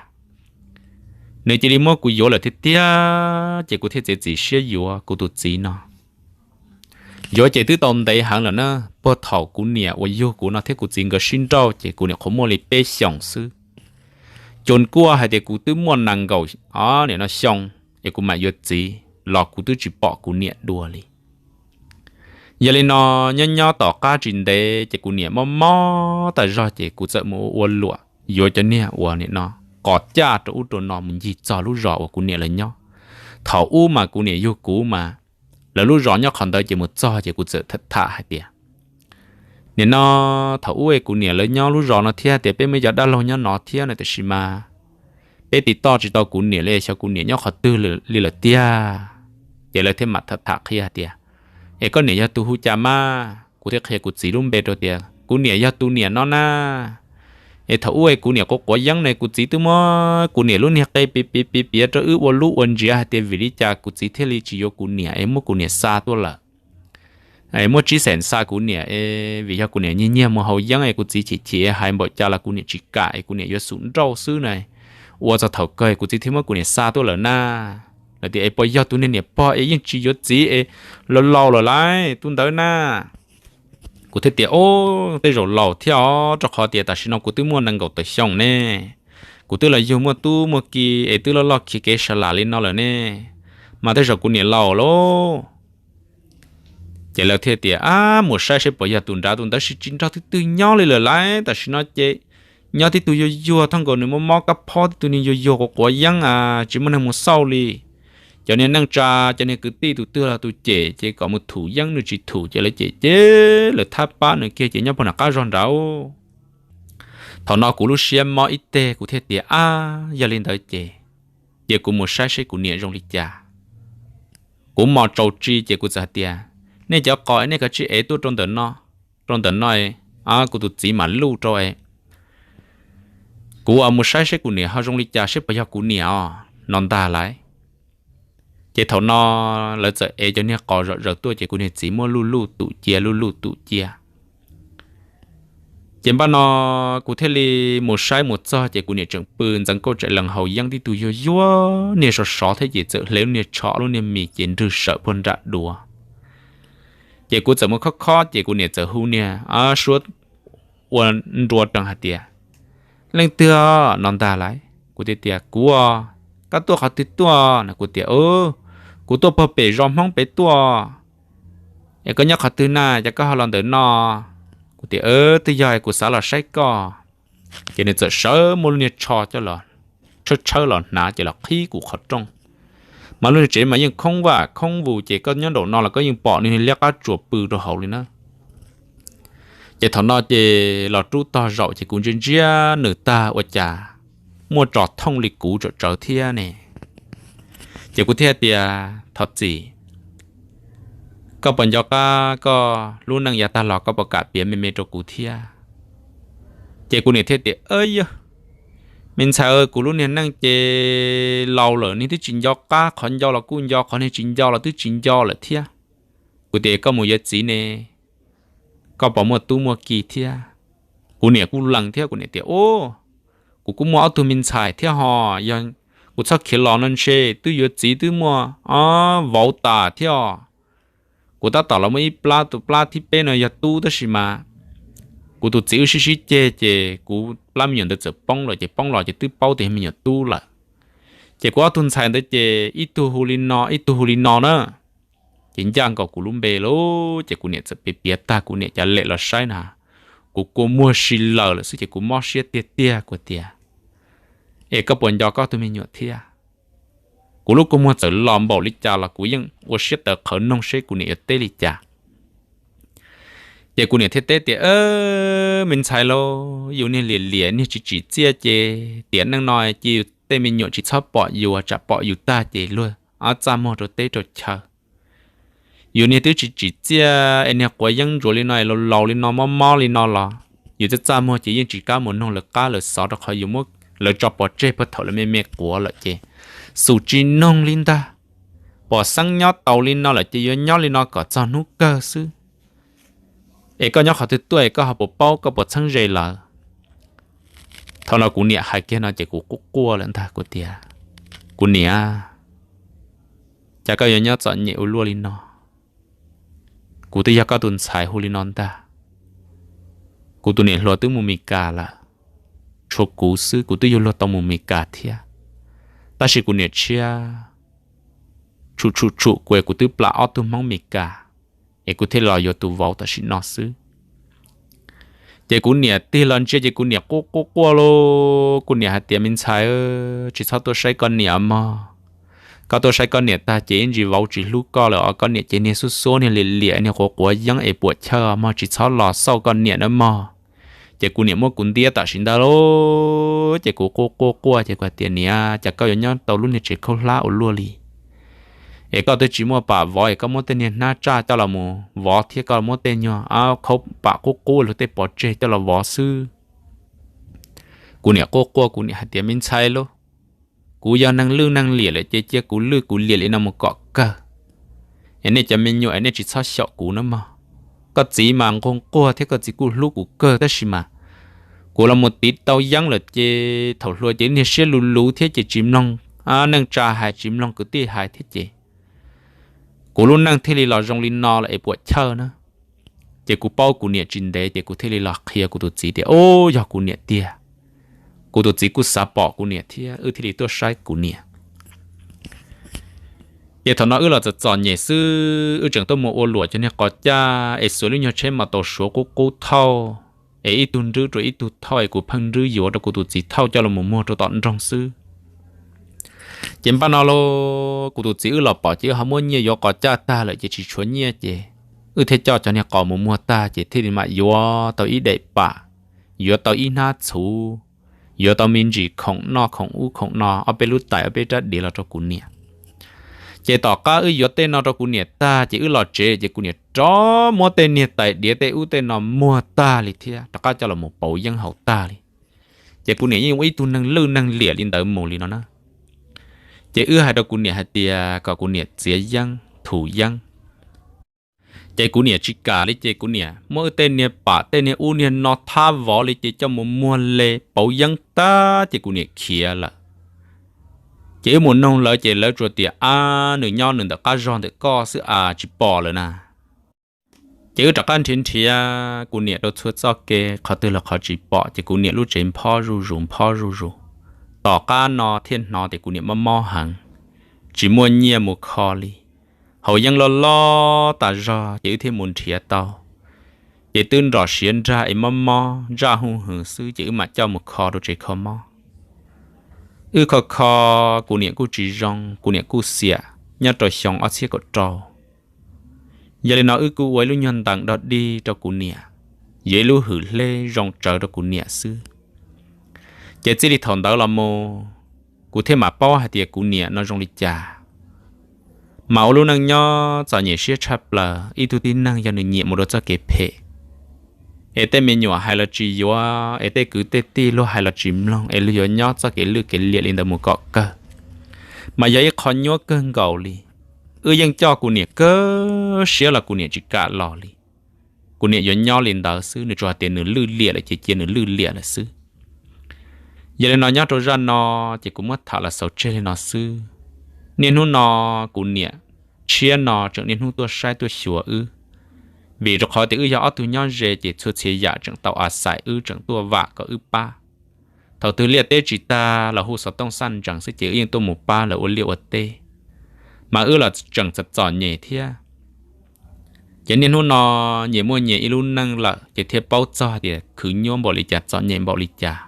Nws cia li muab kuv yuav lawm tiag tiag ces kuv thiaj txiav txim siab yuav kuv tus txiv no. Yuav ces twb tau ntev heev lawm na, puag thaum kuv niam uas yug kuv no thiab kuv txiv nkawd sib nrauj ces kuv niam qhuav muaj li peb xyoos xwb. Cus kuaj hais tias kuv twb muaj nees nkaum nim no xyoo es kuv mam yuav txiv los kuv twb tsis pom kuv niam dua li. Yog li no, nyob nyob tom qab tsis ntev ces kuv niam mob mob tas zog ces kuv txawm mus ua luam yuav cov niag uas nim no qos caj rau ub rau no mus ncig txog lub zos uas kuv niam lawv nyob. Thaum ub mas kuv niam yug kuv mas lawv lub zos nyob qhov ntawd ces mus txog ces kuv txawm tham hais tias, nim no thaum ub es kuv niam lawv nyob lub zos no thiab tias peb muaj cov dab laug nyob no thiab no tiam sis mas peb tiv toj tsis tau kuv niam li, xyov kuv niam nyob qhov twg li lawm tiag. Ces lawv thiaj mam tham tham qhia hais tias, es koj niam yog tus hu cas mas? Kuv thiaj qhia kuv txiv lub npe rau tias kuv niam yog tus niam no na. Es thaum ub es kuv niam quav quav yeeb ne kuv txiv twb muab kuv niam lub niag qe piav piav piav piav rau wb ua lub ua ntsiav hais tias vim li cas kuv txiv thiaj li tsis yuav kuv niam es muab kuv niam xa tuaj lawm. Muab tsib xees xa kuv niam es vim yog kuv niam nyiag nyiag mus haus yeeb es kuv txiv chim chim hais npaum cas los kuv niam tsis kam es kuv niam yuav xum nrauj xwb na. Ua txog thaum kawg kuv txiv thiaj muab kuv niam xa tuaj lawm na. Lawv tias es puas yog tus niag niam pog es yeej tsis yuav txiv es laus laus lawm lauj tus ntawd na. Kuv thiaj tias, o, tej zaum laus thiab os, rau qhov tias tam sim no kuv twb muaj nees nkaum tawm xyoo ne. Kuv twb los yug muaj tub muaj ki es twb loj loj khiav kev sa lam li no lawm ne, mas tej zaum kuv niam laus lauj. Ces lawv thiaj tias, ab, mus saib seb puas yog tus nrad, tus ntawd sis tsis nrog twg twg nyob li lawm lauj, tam sim no ces nyob tib tug yuag yuag, thaj nkaus nws mob mob kab phob, tib tug niag yuag yuag quav quav yeeb a, tsis muaj neeg mus xauj li. Cov niag neej tsa, cov niag kwv tij tus twg los tus cem ces kom mus thum yeeb, nws tsis thum ces lawv cem ces lawv thab pab nws kiag ces nyob puag nram qab zog nrad. Thaum no kuv lub siab mob ib teg, kuv thiaj tias, ab, yog li ntawd ces, ces kuv mus saib seb kuv niam zoo li cas. Kuv mos tsaus tsi ces kuv txawm hais tias, nej cov qos nej kav tsij ev tuaj rau ntawm no, rau ntawm no, kuv tus txiv mam luj rau es kuv mus saib seb kuv niam ho zoo li cas, seb puas yog kuv niam os no ntag lauj. Ces thaum no lawv txawm ev cov niag qos zom zaws tuaj ces kuv niag txiv muab luj luj tum cia, luj luj tum cia. Ces npaj no kuv thiaj li mus saib mus txog ces kuv niam tseem pw ntxeev kauj tsaim lees haus yeeb, tib tug yuag yuag, niag sov sov thiab ces txawm hle lub niag tsho lub niag mis ces nrwg sawm puag nram duav. Ces kuv txawm mus khob khob ces kuv niam txawm hu niag suab ua nrua rees hais tias, leej twg no ntag lauj. Kuv thiaj tias, kuv, koj tuaj qhov twg tuaj no? Kuv tias, kuv tuaj puag pem zos Hmoob pem tuaj. Es koj nyob qhov twg na, cas koj ho los ntawm no? Kuv tias, twb yog kuv xav los saib koj. Ces nws txawm sawv muab lub niag tsho coj los, tshawb tshawb los hnav ces los qhib kuv qhov rooj. Mas lub niag tsev mas yeej khoob vaj khoob vus ces koj nyob nraum no los koj yeej pom nws liab qab tsuas pw rau hauv li na. Ces thaum no ces los rub tog zaum ces kuv ntsia ntsia nws tag ua cas muaj tso thooj li kuv tsawm tsawv thiab ne. Ces kuv thiaj tias, thov txim, koj puas nco qab koj lub neej yav tag los koj puas kam piav me me rau kuv thiab? Ces kuv niam thiaj tias, yog, me ntxhais, kuv lub niag neej ces laus lawm, niag twb tsis nco qab, qhov nco los kuj nco, qhov niag tsis nco los twb tsis nco lawm thiab. Kuv tias, koj mus yuav txiv ne, koj puas muaj tub muaj ki thiab? Kuv niam kuj lees thiab, kuv niam tias, kuv kuj muaj ob tug me ntxhais thiab ho, yog kuv txhob khiav los no ntshe twb yuav txiv twb muaj vauv tas thiab. Kuv tab tom los muaj ib plab, tus plab thib peb no yog tub tab sis mas kuv tus txiv wb sib sib ceg ces kuv plab me nyuam ntawd txawm poob lawm ces poob los ces twb paub tias yog me nyuam tub lawm. Ces kuv ob tug ntxhais ntawd ces ib tug hu li no ib tug hu li no na. Ces ncaj nkaus kuv lub npe lauj, ces kuv niam txawm piav piav tag kuv niam cov lem los saib na, kuv kua muag si lawm lawm xwb ces kuv mob siab tiag tiag kuv tias, es koj puas nco koj tus me nyuam thiab? Kuv lub kua muag txawm los npaum li cas los kuv yeej ua siab tawv qhawv noog seb kuv niam yuav teb li cas. Ces kuv niam thiaj teb tias, me ntxhais lauj, yus niag liam liam niag tsis tsim txiaj ces tiam neej no cia yus tej me nyuam tsis txhob pom yus, tsam pom yus tag ces luag ob txaj muag rau teb rau chaw. Yus niag twb tsis tsim txiaj es niag quav yeeb ntsuav li no es laus laus li no mob mob li no los yus txaj txaj muag ces yeej tsis kam mus noog lawv qab lawv xov rau qhov yus muab lawv tso pov tseg puag thaum lawv me me quav lawm ces xum tsis noog li ntag. Pom xeeb nyob taus li no lawm ces yuav nyob li no kom txog hnub kawg xwb. Es koj nyob qhov twg tuaj es koj ho puas paub, koj puas txheeb ze lawv? Thaum no kuv niam hais kiag no ces kuv quaj quaj lawm ntag kuv tias, kuv niam, cas koj yuav nyob txom nyem ua luaj li no? Kuv twb yog koj tus ntxhais hu li no ntag. Kuv tus niam hluas twb mus Mes Kas lawm, tshuav kuv xwb kuv twb yuav luag tau mus Mes Kas thiab. Tab sis kuv niam tshiab tshum tshum tshum kuv es kuv twb plam ob tug Hmoob Mes Kas, es kuv thiaj los yuav tus vauv tam sim no xwb. Ces kuv niam tig los ntsia ces kuv niam quaj quaj quaj lauj, kuv niam hais tias, me ntxhais, tsis txhob tuaj saib koj niam mog. Koj tuaj saib koj niam tag ces ib ntsis vauv tsis hlub koj lawm os, koj niam ces niag xub xuab niag liam liam niag quav quav yeeb es puam chawj mog, tsis txhob los xauj koj niam nawb mog. Ces kuv niam muab kuv ntiab tam sim ntawd lauj, ces kuv quaj quaj quaj ces kuv hais tias, niam, cas koj yuav nyob tau lub niag tsev khaub hlab ua luaj li? Es koj twb tsis muaj pam vov es koj muab tej niag hnab tsaj coj los mus vov thiab koj muab tej nyuag khaub pam qub qub luag tej pov tseg coj los vov xwb. Kuv niam quaj quaj kuv niam hais tias, me ntxhais lauj, kuv yog neeg lwj neeg liam lawm ces cia kuv lwj kuv liam li no mus kom kawg. Es nej cov me nyuam es nej tsis txhob xyaum kuv nawb mog. Koj txiv mas nquag nquag thiab koj txiv kuj hlub kuv kawg tab sis mas kuv los mus tiv tau yeeb lawm ces thaum hluas ces niag siab luv luv thiab ces tsis mloog neej tsa hais tsis mloog kwv tij hais thiab ces kuv lub neej thiaj li los zoo li no lawm es puam chawj na. Ces kuv paub kuv niam tsis ntev ces kuv thiaj li los qhia kuv tus txiv tias, ub, yog kuv niam tiag. Kuv tus txiv kuj xav pom kuv niam thiab wb thiaj li tuaj saib kuv niam. Ces thaum no wb los txom txom nyem xwb, wb tseem tuaj mus ua luam cov niag qos caj es xuas lub nyuag tsheb mas tau suav qub qub thauj, es ib tug nrwb rau ib tug thauj es kuv pheej nrwb yuav rau kuv tus txiv thauj coj los mus muag rau tom nroog xwb. Ces npaj no los kuv tus txiv wb los pom ces wb ho muab nyiaj yuav qos caj tag lawm ces tsis tshuav nyiaj ces wb thiaj coj cov niag qos mus muag tag ces thiaj li mam yuav tau ib daim pam, yuav tau ib hnab txhuv, yuav tau me ntsis khoom noj khoom ub khoom no, ob peb lub tais ob peb rab diav los rau kuv niam. Ces tom qab wb yuav tej no rau kuv niam tag ces wb los tsev ces kuv niam rov muab tej niag tais diav tej ub tej no muag tag li thiab rov qab coj los mus pauv yeeb haus tag li. Ces kuv niam yeej ua ib tug neeg lwj neeg liam li ntawd mus li no na. Ces wb hais rau kuv niam hais tias kom kuv niam txiav yeeb thum yeeb. Ces kuv niam tsis kam li ces kuv niam muab wb tej niag pam tej niag ub niag no thab vov li ces coj mus muag li pauv yeeb tag ces kuv niam khiav lawm. Ces wb mus noog lawv ces lawv tsuas tias, ab, nws nyob nws ntawm qab zog ntawm koj xwb as, tsis pom lawm na. Ces wb rov qab nrhiav nrhiav kuv niam rau txhua txoj kev qhov twg los qhov tsis pom ces kuv niam lub tsev nphob zuj zus nphob zuj zus. Tom qab no thiaj hnov tias kuv niam mob mob heev, tsis muaj nyiaj mus kho li. Haus yeeb loj loj tas zog ces wb thiaj mus nrhiav tau. Ces twb nrov siav nrag es mob mob ntsaj huj hwv xwb ces wb mam coj mus kho rau tsev kho mob. Wb kho kho, kuv niam kuj tsis zoo, kuv niam kuj xiam nyob rau xyoo ob txhiab kaum rau. Yog li no wb kuj ua ib lub nyuag ntees dog dig rau kuv niam, yuav ib lub hwm hleb zoo tsawv rau kuv niam xwb. Ces txij li thaum ntawd los mus, kuv thiaj mam paub hais tias kuv niam no zoo li cas. Mas ua lub neej nyob txom nyem siab tshaj plaws, ib tug tib neeg yog nws nyiam mus rau txoj kev phem, es tej me nyuam hais los tsis yuav, es tej kwv tej tij luag hais los tsis mloog, es luag yuav nyob txoj kev lwj kev liam li ntawd mus kom kawg. Mas yog ib qho nyuab kawg nkaus li. Wb yeej coj kuv niam kawg siab los kuv niam tsis kam los li. Kuv niam yuav nyob li ntawd xwb, nws tsuas hais tias nws lwj liam lawm ces cia nws lwj liam lawm xwb. Yog li no nyob rau zaj no, ces kuv muab tham los xaus tseg li no xwb. Niaj hnub no, kuv niam tshiab no tseem niaj hnub tuaj saib tuaj xyuas wb, vim rau qhov tias wb yog ob tug nyob ze ces txhua txhia yam tseem tau a xais wb, tseem tuaj vam kom wb pab. Thaum twg liaj teb tsis tag los hu xov tooj xaj ntsees xwb ces wb yeej tuaj mus pab lawv ua liaj ua teb. Mas wb los tseem txom txom nyem thiab. Ces niaj hnub no nyias muaj nyias ib lub neej lawm ces thiaj paub txog tias khwv nyuaj npaum li cas, txom nyem npaum li cas.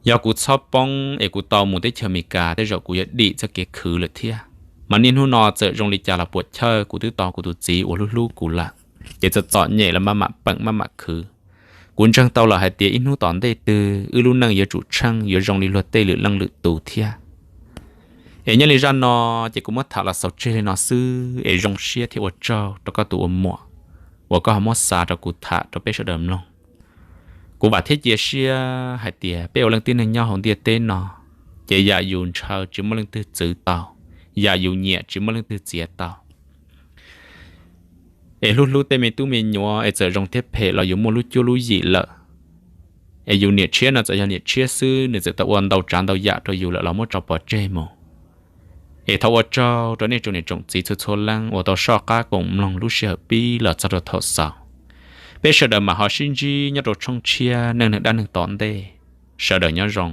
Yog kuv txhob poob es kuv tau mus teb chaws Amelikas tej zaum kuv yuav dim txoj kev khwv lawm thiab. Mas niaj hnub no txawm zoo li cas los puam chawj kuv twb tau kuv tus txiv uas hlub hlub kuv lawm, ces txawm txom nyem los maj mam peem maj mam khwv. Kuv ntseeg tau lawm hais tias ib hnub tom ntej twg wb lub neej yuav tsum tsheej yuav zoo li luag tej lwm leej lwm tus thiab. Es nyob li zaj no ces kuv muab tham los xaus tseg li no xwb es zoo siab thiab ua tsaug rau koj tus ua muam uas koj ho muab xa rau kuv tham rau peb sawv daws mloog. Kuv vam thiab cia siab hais tias peb ua leej tib neeg nyob hauv ntiaj teb no, ces yam yus ntshaw tsis muaj leej twg txwv tau, yam yus nyiam tsis muaj leej twg txiav tau. Es hlub hlub tej me tub me nyuam es txawm zoo thiab phem los yus muaj lub cuab lub yim lawm, es yus niam tshiab no txawm yog niam tshiab xwb nws txawm tau ua ntau tsav ntau yam rau yus lawm los muab tso pov tseg mus. Es thov ua tsaug rau nej tsoom niam tsoom txiv txhua txhua leej uas tau soj qab koom mloog lub sij hawm pib los txog rau thaum xaus. Peb sawv daws mam ho sib ntsib nyob rau tshooj tshiab neej neeg dab neeg tom ntej. Sawv daws nyob zoo.